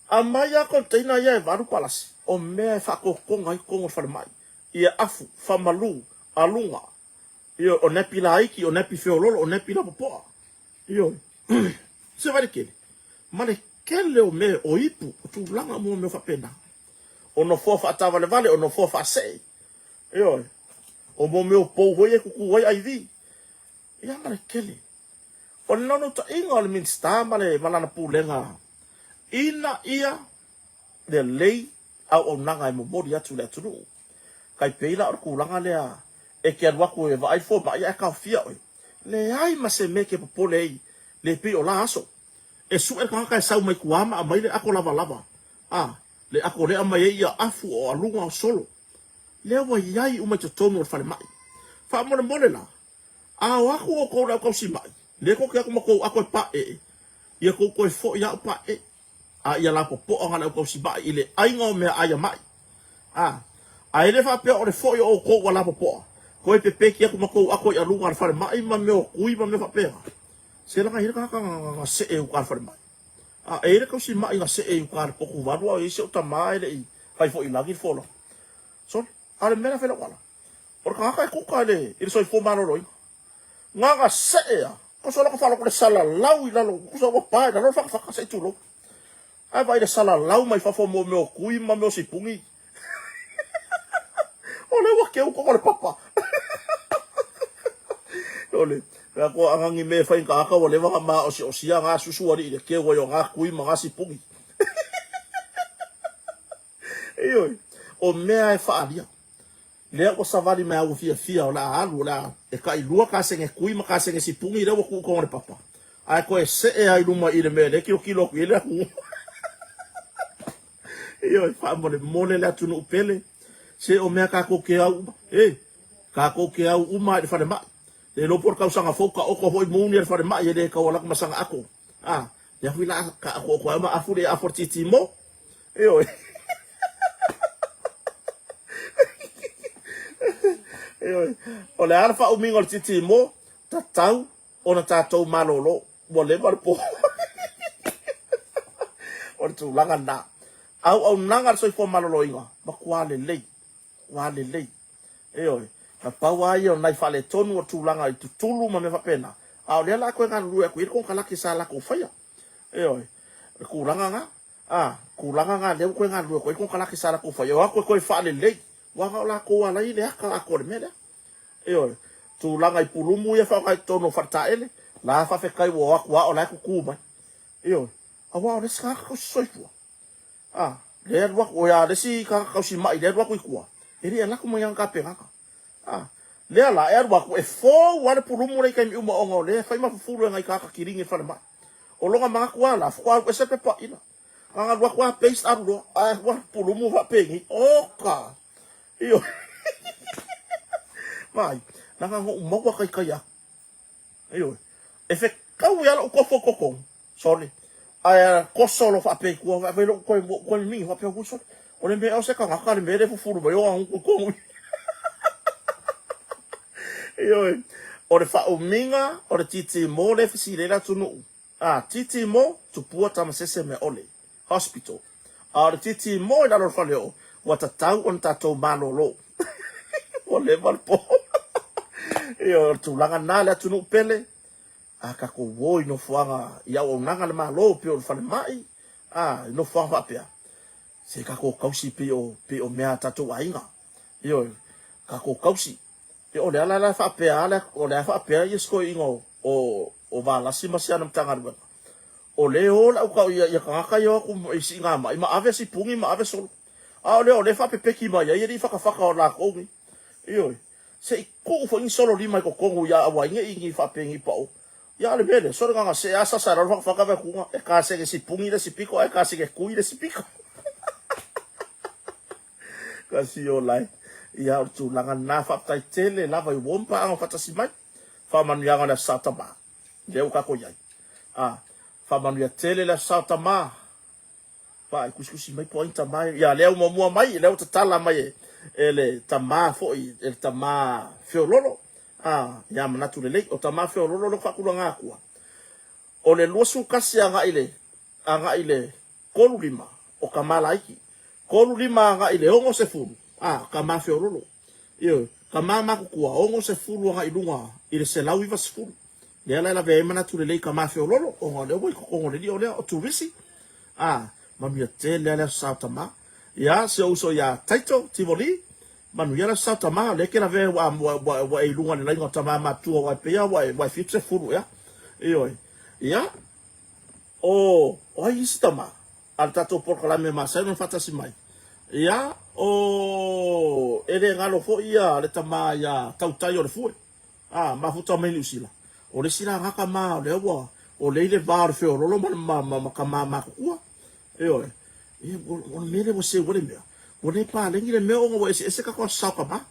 Aumai lava container ia e valu palasi, o mea e faatotoga ai totonu o le falemai. Ia afu, famalu, aluga, ioe, o nappy laiti, o nappy feololo, o nappy lapopoa. Ioe. Se vaai le tele. Ma le tele o mea, o ipu, o tulaga uma o mea faapena. O nofoa faataavalevale, o nofoa faasee. Ioe. O mo mea o pou foi e tutu ai IV. Ia ma le tele. O le naunautaiga o le Minisita ma le ma lana pulega ina ia lelei auaunaga e momoli atu i le atunuu. Tai pei la o le tulaga lea e te alu atu e vaai le fomai ae taofia oe. Leai ma se mea e te popole ai le pei o la aso. E sue le tagata e sau mai tua ma aumai le ato lavalava, a, le ato lea aumai ai ia afu o aluga o solo. Lea ua i ai uma i totonu o le falemai. Faamolemole la, a o atu outou i le au tausimai, lea tou te o atu ma tou ato e paee, ia tou toe foi lava o paee. A ia lapopoa na le au tausimai i le aiga o meaai a mai. A, a e le faapea o le foi o outou ua lapopoa, toe pepeki atu ma tou ato i aluga a le falemai ma mea o tui ma mea faapena. Se laga e i ai le tagata na see i uka a le falemai. A, e i ai le tausimai na see i uka a le potuvalu a o i ai si ou tama e le i fai foi i lagi le folauga. Sole, a o le mea la fai lau ala, o le tagata e kuka i le, i le soifua maloloina. Na na see a, tusa loko faalogo le salalau i lalo, tusa ua pa i lalo le fatafata se i tulou. Ae vaai le salalau mai fafo mo mea o tui ma mea o sipuni. O lea ua keu koko le papa. O le mea koa anga ni mea e fai tagata ua leva na maosiosia na susu alii le keu ai o na tui ma na sipuni. Ioe, o mea e faaalia. Lea ua savali mai a ua fiafia o le a alu, o le a e tailua kasege kui ma kasege sipuni lea ua tuu i totonu o le papa. Ae toe see lava i luma i le mea lea e tilotilo atu i ai le atunuu. Ioe, faamolemole le atunuu pele, se o mea tatou te au uma, e, tatou te au uma lava i le falemai. Le iloa po o le tausaga fou taoto foi moni a le falemai e le tau alu atu ma saga ato. A, lea foi la ka atoatoa ai ma afu le afu a le titimo. Ioe. Ioe. O le a le faaumiga o le titimo, tatau ona tatou malolo. Ua leva le po. O le tulaga lena. Auaunaga a le soifua maloloina, matua lelei. Matua lelei. Ioe. Na pau lava ia o nai faaletonu o le tulaga i tutulu ma mea faapena, a o lea o le a toe galulue atu i ai le konekarate sa latou faia. Ioe. O le tulaga lena. A, tulaga lena lea ua toe galulue atu ai le konekarate sa latou faia, o atu e toe faalelei, aua na o latou ala ai le aka atoa o le mea lea. Ioe. Tulaga i pulumu ia e faaaoga i totonu o faletaele, la faafetai ua o atu lava o la e tutu mai. Ioe. Aua o le isi tagata tausi soifua. A, lea e alu atu, oi a le isi tagata tausi mai lea e alu atu i tua, e le i alu atu ma ni ana tapenaga. A, lea la e alu atu e fou lava le pulumu lea i taimi uma ona o lea e fai ma fufulu e nai tagata kilini i le falemai. O lona manatu lava la, faatoa alu ese le pepa ila. Na ona alu atu lava paste alu loa, ae ua pulumu faapenei. Oka! Ioe. Vaai, leaga na ou maua taitai atu. Ioe. E fetaui lava lou kofo i totonu. Sole. Ae koso lo faapea i tua, vaai lou toe ua toe mimi faapea ua sole. O le mea o se tagata le mea le fufulu mai o agu tonu. Ioe, o le faaumiga o le titi mo le fesili ai le atunuu. A, titi mo, tupua tamasese mea ole. Hospital. A o le titi mo i lalo o le faleoo, ua tatau ona tatou malolo. Ua leva le po. Ioe, o le tulaga lena le atunuu pele. A tatou o i nofoaga i auaunaga a le Malo pei o le falemai, a, i nofoaga faapea, se tatou tausi pei o, pei o mea a tatou aiga. Ioe, tatou tausi. E o le ala la e faapea a, o lea faapea ia si toeaina o, o, o Valasi ma si ana Matagaluega, o lea e o le au tau, ia, ia tagata ia o atu i siigamai ma ave sipuni ma ave solo. A o lea, o lea e faapepeki mai ai alii fatafata o latou nei. Ioe. Se i tuu foi ni solo lima i totonu ia aua ai ne i ni faapea ni pao. Ia a o le mea lea, sole na ona see a sasa i lalo fatafata vea kuga, e kaseke sipuni le isi pito ae kaseke kui le isi pito. Kasi o lai. Ia o le tulaga lena, faafetai tele lava i uo ma paaga faatasi mai. Faamanuiaga o le Aso Sa Tama, lea ua tatou i ai. A, faamanuia tele le Aso Sa Tama. Vaai, tusitusi mai po o ai ni tama ia. Ia, lea ua muamua mai, lea ua tatala mai e, e le tama foi, e le tama feololo. A, ia manatu lelei, o tama feololo lea ua faatulaga atua. O le 21 agai le, agai le 35, o tama laiti. 35 agai le 60, a, tama feololo. Ioe, tama matutua, 60 agai i luga i le 190. Lea la e lavea ai manatu lelei i tama feololo, ona o lea ua i totonu o le lio lea o turisi. A, manuia tele lava le Aso Sa o Tama. Ia, si ou uso ia Taito, Tivoli, manuia le Aso Sa o Tama, o lea e te lavea ua, ua, ua, ua e i luga i le laina o tama matutua aua e pei lava ua e, ua e 70 ea. Ioe. Ia, o, o ai isi tama a le tatou polokalame masani ona faatasi mai? Ia, o, e le galo foi ia le tama ia Tautai o le Fue. A, mafuta mai Niu Sila. O le isi la gata ma o lea ua, o lea i le va o le feololo ma, ma, ma, ma tama matutua. Ioe. Ia, o le mea lea ua seu ai le mea. Ua le paleni le mea ona ua eseese tatou aso Sa o tama.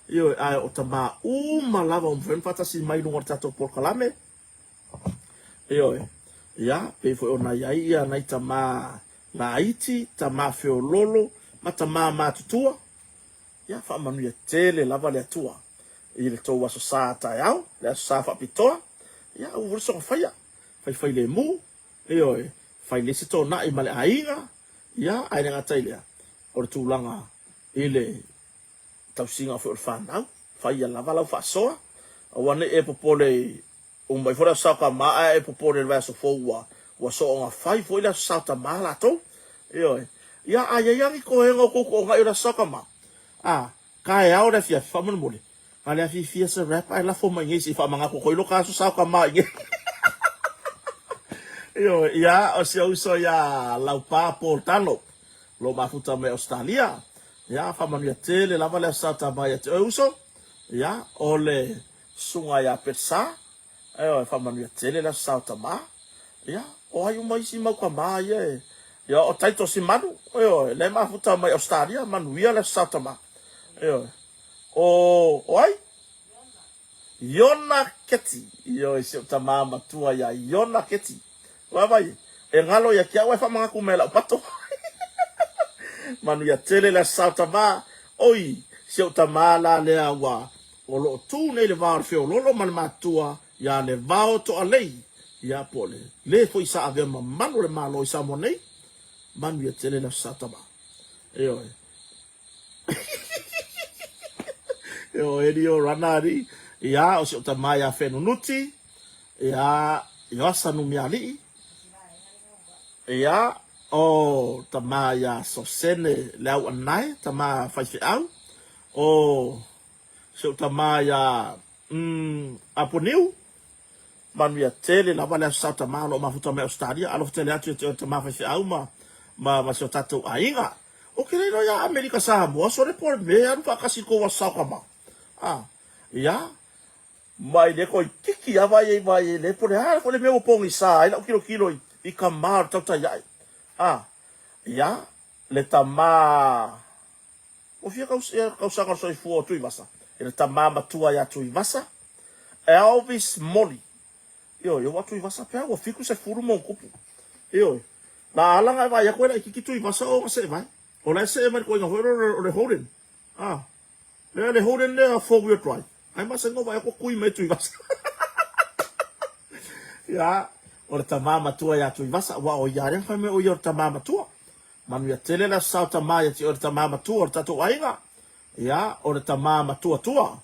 Ioe, ae o tama uma lava ua mafai ona faatasi mai i luga o le tatou polokalame. Ioe. Ia, pei foi ona i ai ia nai tama laiti, tama feololo ma tama matutua. Ia faamanuia tele lava le Atua i le tou Aso Sa taeao, le Aso Sa faapitoa. Ia aua foi le soona faia, faifailemu, ioe, fai lelei se tona'i ma le aiga, ia, ae le gata i lea, o le tulaga i le tausiga foi o le fanau, faia lava lau faasoa, aua ne i e popole i Uma ifo le Aso Sa o Tama ae e popole i le vaiaso fou ua ua soona fai foi le Aso Sa o Tama latou. Ioe. Ia a iai lava ni toega o tou toonai o le Aso Sa o Tama, a, taeao le afiafi faamolemole, na le afiafia se wrap ae lafo mai nei se i faamanatu atu ai lo ta Aso Sa o Tama i nei. Ioe. Ia, o si ou uso ia Laupa Paul Talo, o lo o mafuta mai Ausetalia. Ia, faamanuia tele lava le Aso Sa o Tama ia te oe uso. Ia, o le Susuga ia Persa, ioe, faamanuia tele le Aso Sa o Tama. Ia, o ai uma isi mau tama ia e, ia, o Taito Simanu, ioe, lea e mafuta mai Ausetalia, manuia le Aso Sa o Tama. Ioe. O, o ai? Iona Keti. Ioe, si ou tama matua ia Iona Keti. Vaavaai, e galo ia te au ae faamanatu mai e lau pato. Manuia tele le Aso Sa o Tama. Oi, si ou tama la lea ua o lo o tu nei le va o le feololo ma le matua ia Levao Toalei, ia po o le le foi sa avea ma malu o le Malo i Samoa nei. Manuia tele le Aso Sa Tama. Ioe. Ioe, Elio Rana alii. Ia, o si ou tama ia Fenunuti. Ia, Ioasa Numialii. Ia, o tama ia Sosene Leauanae, tama faifeau. O si ou tama ia Aponiu. Manuia tele lava le Aso Sa tama o lo o mafuta mai Ausetalia. Alofa tele atu ia te oe tama faifeau ma, ma, ma si o tatou aiga. O ke le ia Amerika Samoa, sole po le mea alu faatasi i kou Aso Sa o tama. A, ia, Mai le toeitiiti lava ia i vai e le po le a foi le mea ua pogisa ai lau tilotilo i, i tama o le tautai ae. A, ia, le tama, ua fia taus, ia, tausaga o le soifua o Tuivasa, i le tama matua ia Tuivasa, Elvis Moli. Ioe, ua Tuivasa pea ua 70 ma ona tupu. Ioe. La ala nga e vaai atu e laititi Tuivasa o see mai. O la e see mai le koina foi lea o le Holden. Ah. Lea le Holden lea 4 wheel drive. Ai ma sengo vaai atu kui mai Tuivasa. Ia, o le tama matua ia Tuivasa, ua o ia lea fai mai o ia o le tama matua. Manuia tele le aso sao tama ia te oe le tama matua o le tatou aiga. Ia, o le tama matua tua.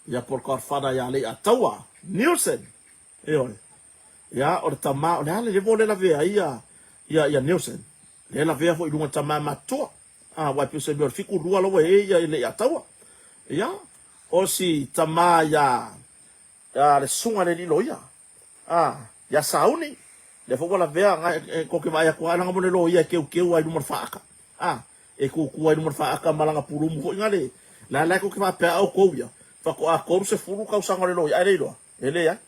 Ia po o le godfather ia Leiataua Nielsen. Ioe. Ia, o le tama, o le a le level lea lavea ai ia, ia, ia Nielsen? Lea lavea foi i luga o le tama matutua. Ah, wai pei o se mea o le 72 la ua i ai ia Leiataua. Ia, o si tama ia, ia le susuga i le alii loia. A, ia Sauni, lea foi ua lavea, na e tou te vaai atu lava leaga mo le loia e keukeu lava i luma o le faata. A, e tutu lava i luma o le faata ma lana pulumu foi na le, la la e tou te faapea a outou ia, faatoa 30 tausaga o le loia, ae le iloa, e leai.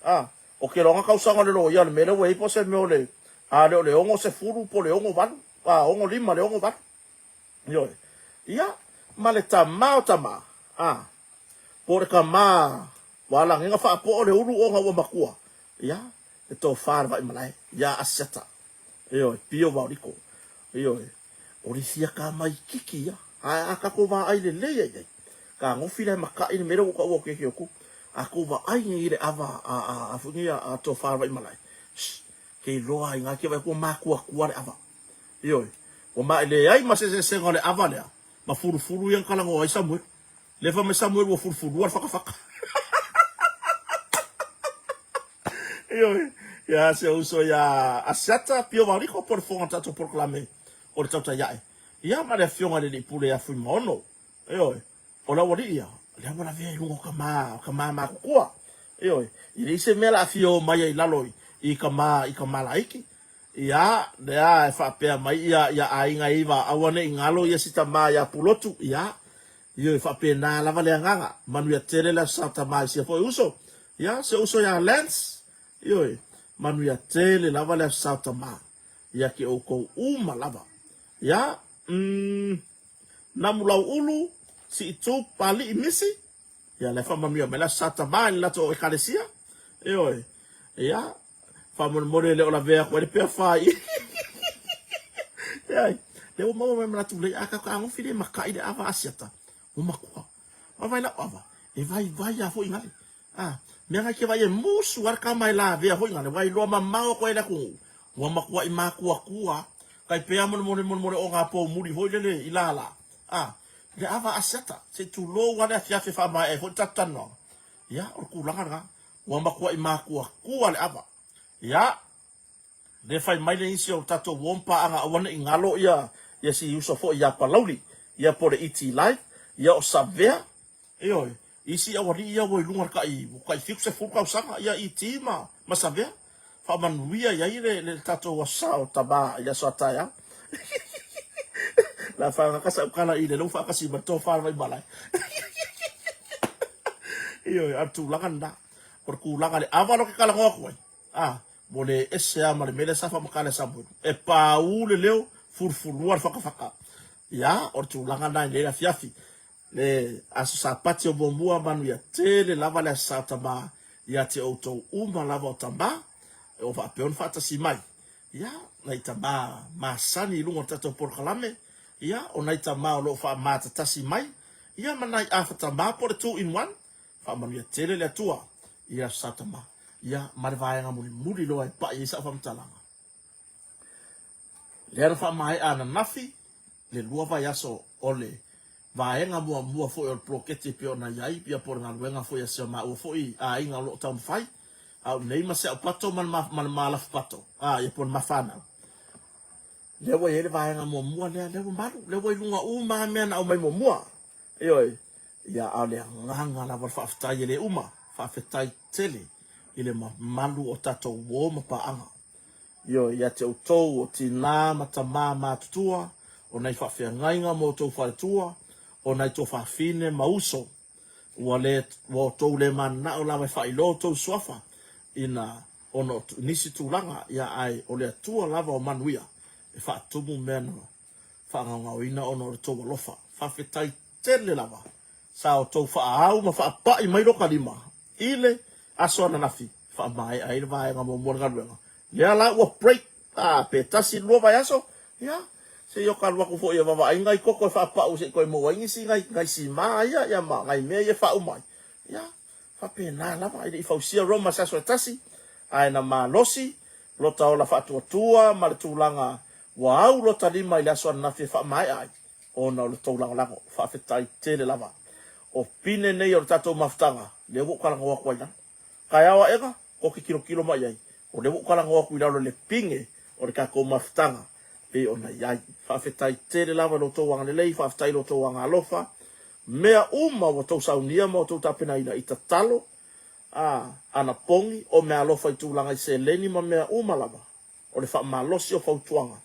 A, o ke loaga tausaga o le loia, o le mea lea ua i ai po o se mea o le, a le o le 60 po o le 68, a, 65 le 68. Ioe. Ia, ma le tama o tama, a, po o le tama Ua lagega faapoo le ulu ona ua matua, ia, le tofa le vaimalae, ia Asiata, ioe, pio vaoliko, ioe, o le fia ka mai kiki ia, ae a tatou vaai lelei ai ai, kagofi la e maka'i le mea lea ua taua o keke o ku, a tou vaai nei i le ava a a a foi nei a tofa le vaimalae, shh, ke iloa ai na ke vaai atu ua matuatua le ava, ioe, ua ma e leai ma se eseesega o le ava lea, ma fulufulu ia na talanoa ai Samuelu. Lea fai mai Samuel ua fulufulua le fakafaka. Ioe, ia si ou uso ia Asiata Pio Vaoliko po o le fofoga o le tatou polokalame o le Tautai Ae. Ia ma le afioga i le Alii Pule ia Fuimaono. Ioe, o le aualii ia, lea ua lavea i luga o tama, o tama matutua. Ioe, e leai se mea o le a fia o mai ai i lalo i tama, i tama laiti. Ia, lea e faapea mai ia, ia aiga e iva, aua ne i galo ia si tama ia Pulotu. Ia, Ioe, faapena lava le agaga. Manuia tele le Aso Sa Tama i sia foi uso. Ia, si ou uso ia Lance. Ioe, manuia tele lava le Aso Sa Tama ia ki oukou uma lava. Ia, umm, Namu Lauulu, Siitu, Pali'i Misi. Ia, la e faamanuia mai le Aso Sa Tama i le latou Ekalesia. Ioe, ia, Faamolemole e le o lavea atu ai le pea fai. Leai, lea ua maua mai manatu lelei, a tatou le makai le ava asiata, ua matua. Vaavaai lau ava, e vaivai lava foi gale. A, mea ngai ke vaai e musu lava le tama e lavea foi gale, ua iloa mamao atu ai le atunuu, ua matuai matuatua. Tai pea molemole molemole o ngā poumuli foi lele i lala. A, le ava asiata, se i tulou lava le afiafi e faamaea ai foi le tatou talanoaga. Ia, o le tulaga lena. Ua matuai matuatua le ava. Ia, le fai mai le isi o tatou uo ma paaga aua ne i galo ia ia si uso foi ia Palauli, ia po o le ET Live, ia o Savea, ioe, isi aualii ia ua i luga o le tai, ua tai 70 tausaga, ia ET ma, ma Savea. Faamanuia i ai le, le tatou aso sa o tama i le aso a taeao. La whangaka sa ukala i le lau whaakasi ma tō whānau i malae. Ioe, a le tulaga lena. O le tulaga le ava lo ke kalagoa atu ai. A, mo le ese a ma le mele sa whamakale sa mwelu. E pāū le leo, fulufulua le whakawhaka. Ia, o le tulaga lena i le afiafi. Le Aso Sapati o muamua manuia tele lava le Aso Sa Tama ia te outou uma lava o tama o faapea ona faatasi mai ia nai tama masani i luga o le tatou polokalame ia o nai tama o lo o faamatatasi mai ia ma nai afa tama po o le 2 in 1 faamanuia tele le Atua i le Aso Sa Tama ia ma le vaega mulimuli loa e pai ai sau faamatalaga lea na faamaea ananafi le lua vaiaso o le vaega muamua foi o le poloketi e pei ona i ai, ia po o le galuega foi a si o maua foi aiga o lo o taumafai, a o nei ma si au pato ma le ma le ma lafu pato, a ia po o le mafanau. Lea ua i ai le vaega muamua lea, lea ua malu, lea ua i luga uma lava mea na aumai muamua. Ioe, ia a o le agaga lava o le faafetai e le uma, faafetai tele i le mamalu o tatou uo ma paaga. Ioe, ia te outou o tinā ma tamā matutua, o nai faafeagaiga ma outou faletua, o nai tuafafine ma uso, ua le, ua outou le mananao lava e faailoa outou suafa ina, ona o nisi tulaga, ia ae o le Atua lava o manuia e faatumu mea na faagaogaoina ona o le tou alofa. Faafetai tele lava sa outou faaau ma faapai mai loka lima i le aso ananafi e faamaea ai le vaega muamua o le galuega. Lea la ua break. A, pe tasi lua vaiaso, ia, se i o ka alu atu foi e vavaai nai koko e faapau se i toe maua ai nisi nai, nai sima ia, ia ma nai mea ia e faauma ai. Ia, faapena lava, e le i fausia Roma i se aso e tasi, ae na malosi lota ola faatuatua ma le tulaga ua au lota lima i le aso ananafi e faamaea ai, ona o le tou lagolago. Faafetai tele lava. O pine nei o le tatou mafutaga, lea ua ou talanoa atu ai lalo. Taeao aena, tou te tilotilo mai i ai, o lea ua ou talanoa atu i lalo i le pine o le tatou mafutaga e pei ona i ai. Faafetai tele lava i lo outou agalelei, faafetai i lo outou agaalofa, mea uma ua outou saunia ma outou tapenaina i tatalo, a, anapogi, o meaalofa i tulaga i seleni ma mea uma lava, o le faamalosi o fautuaga,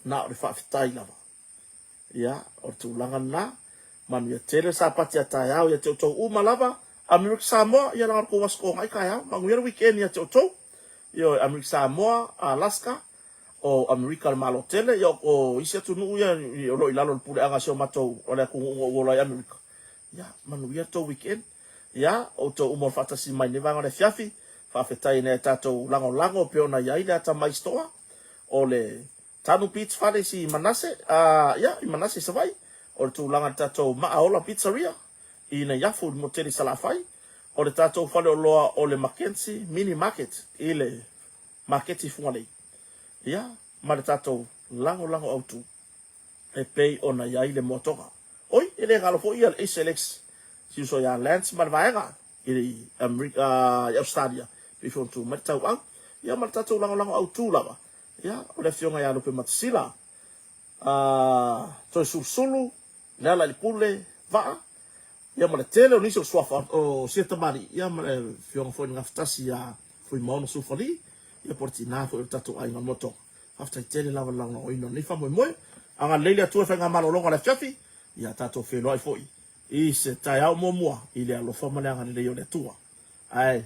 na o le faafetai lava. Ia, o le tulaga lena. Manuia tele le Sapati a taeao ia te outou uma lava. Amerika Samoa, ia leaga o le tou Aso Toonai taeao. Manuia le weekend ia te outou. Ioe, Amerika Samoa, Alaska, o Amerika le Malo tele, ia o isi atunuu ia o lo o i lalo o le puleaga a si o matou o le atunuu na ou ola ai Amerika. Ia, manuia le tou weekend. Ia, outou uma o le faatasi mai i lenei vaega o le afiafi. Faafetai i nai a tatou lagolago e pei ona i ai le atamai store o le Tanu Beach Fale i Manase, a, ia, i Manase i Savaii, o le tulaga i le tatou Maaola Pizzeria i Naiafu i le motu tele i Salafai, o le tatou faleoloa o le Mackenzie Mini Market i le maketi i Fugalei, ia, ma le tatou lagolago autu e pei ona i ai le moatoga. Oi, e le galo foi ia le HLX si uso ia Lance ma le vaega i le Amerika, i Australia, pei foi ona tu mai le tauau, ia ma le tatou lagolago autu lava, ia, o le afioga ia Lupematasila, a, Toesulusulu, Lealailepule, Vaa, ia ma le tele o nisi o suafa o sia tamalii, ia ma le afioga foi i le Gafatasi ia Fuimaono Sufali, ia po o le tina foi o le tatou aiga o le Motoga. Faafetai tele lava le lagolagoina o lenei faamoemoe. Agalelei le Atua i faigamalologa o le afiafi, ia tatou feiloai foi i se taeao muamua i le alofa ma le agalelei o le Atua. Ae.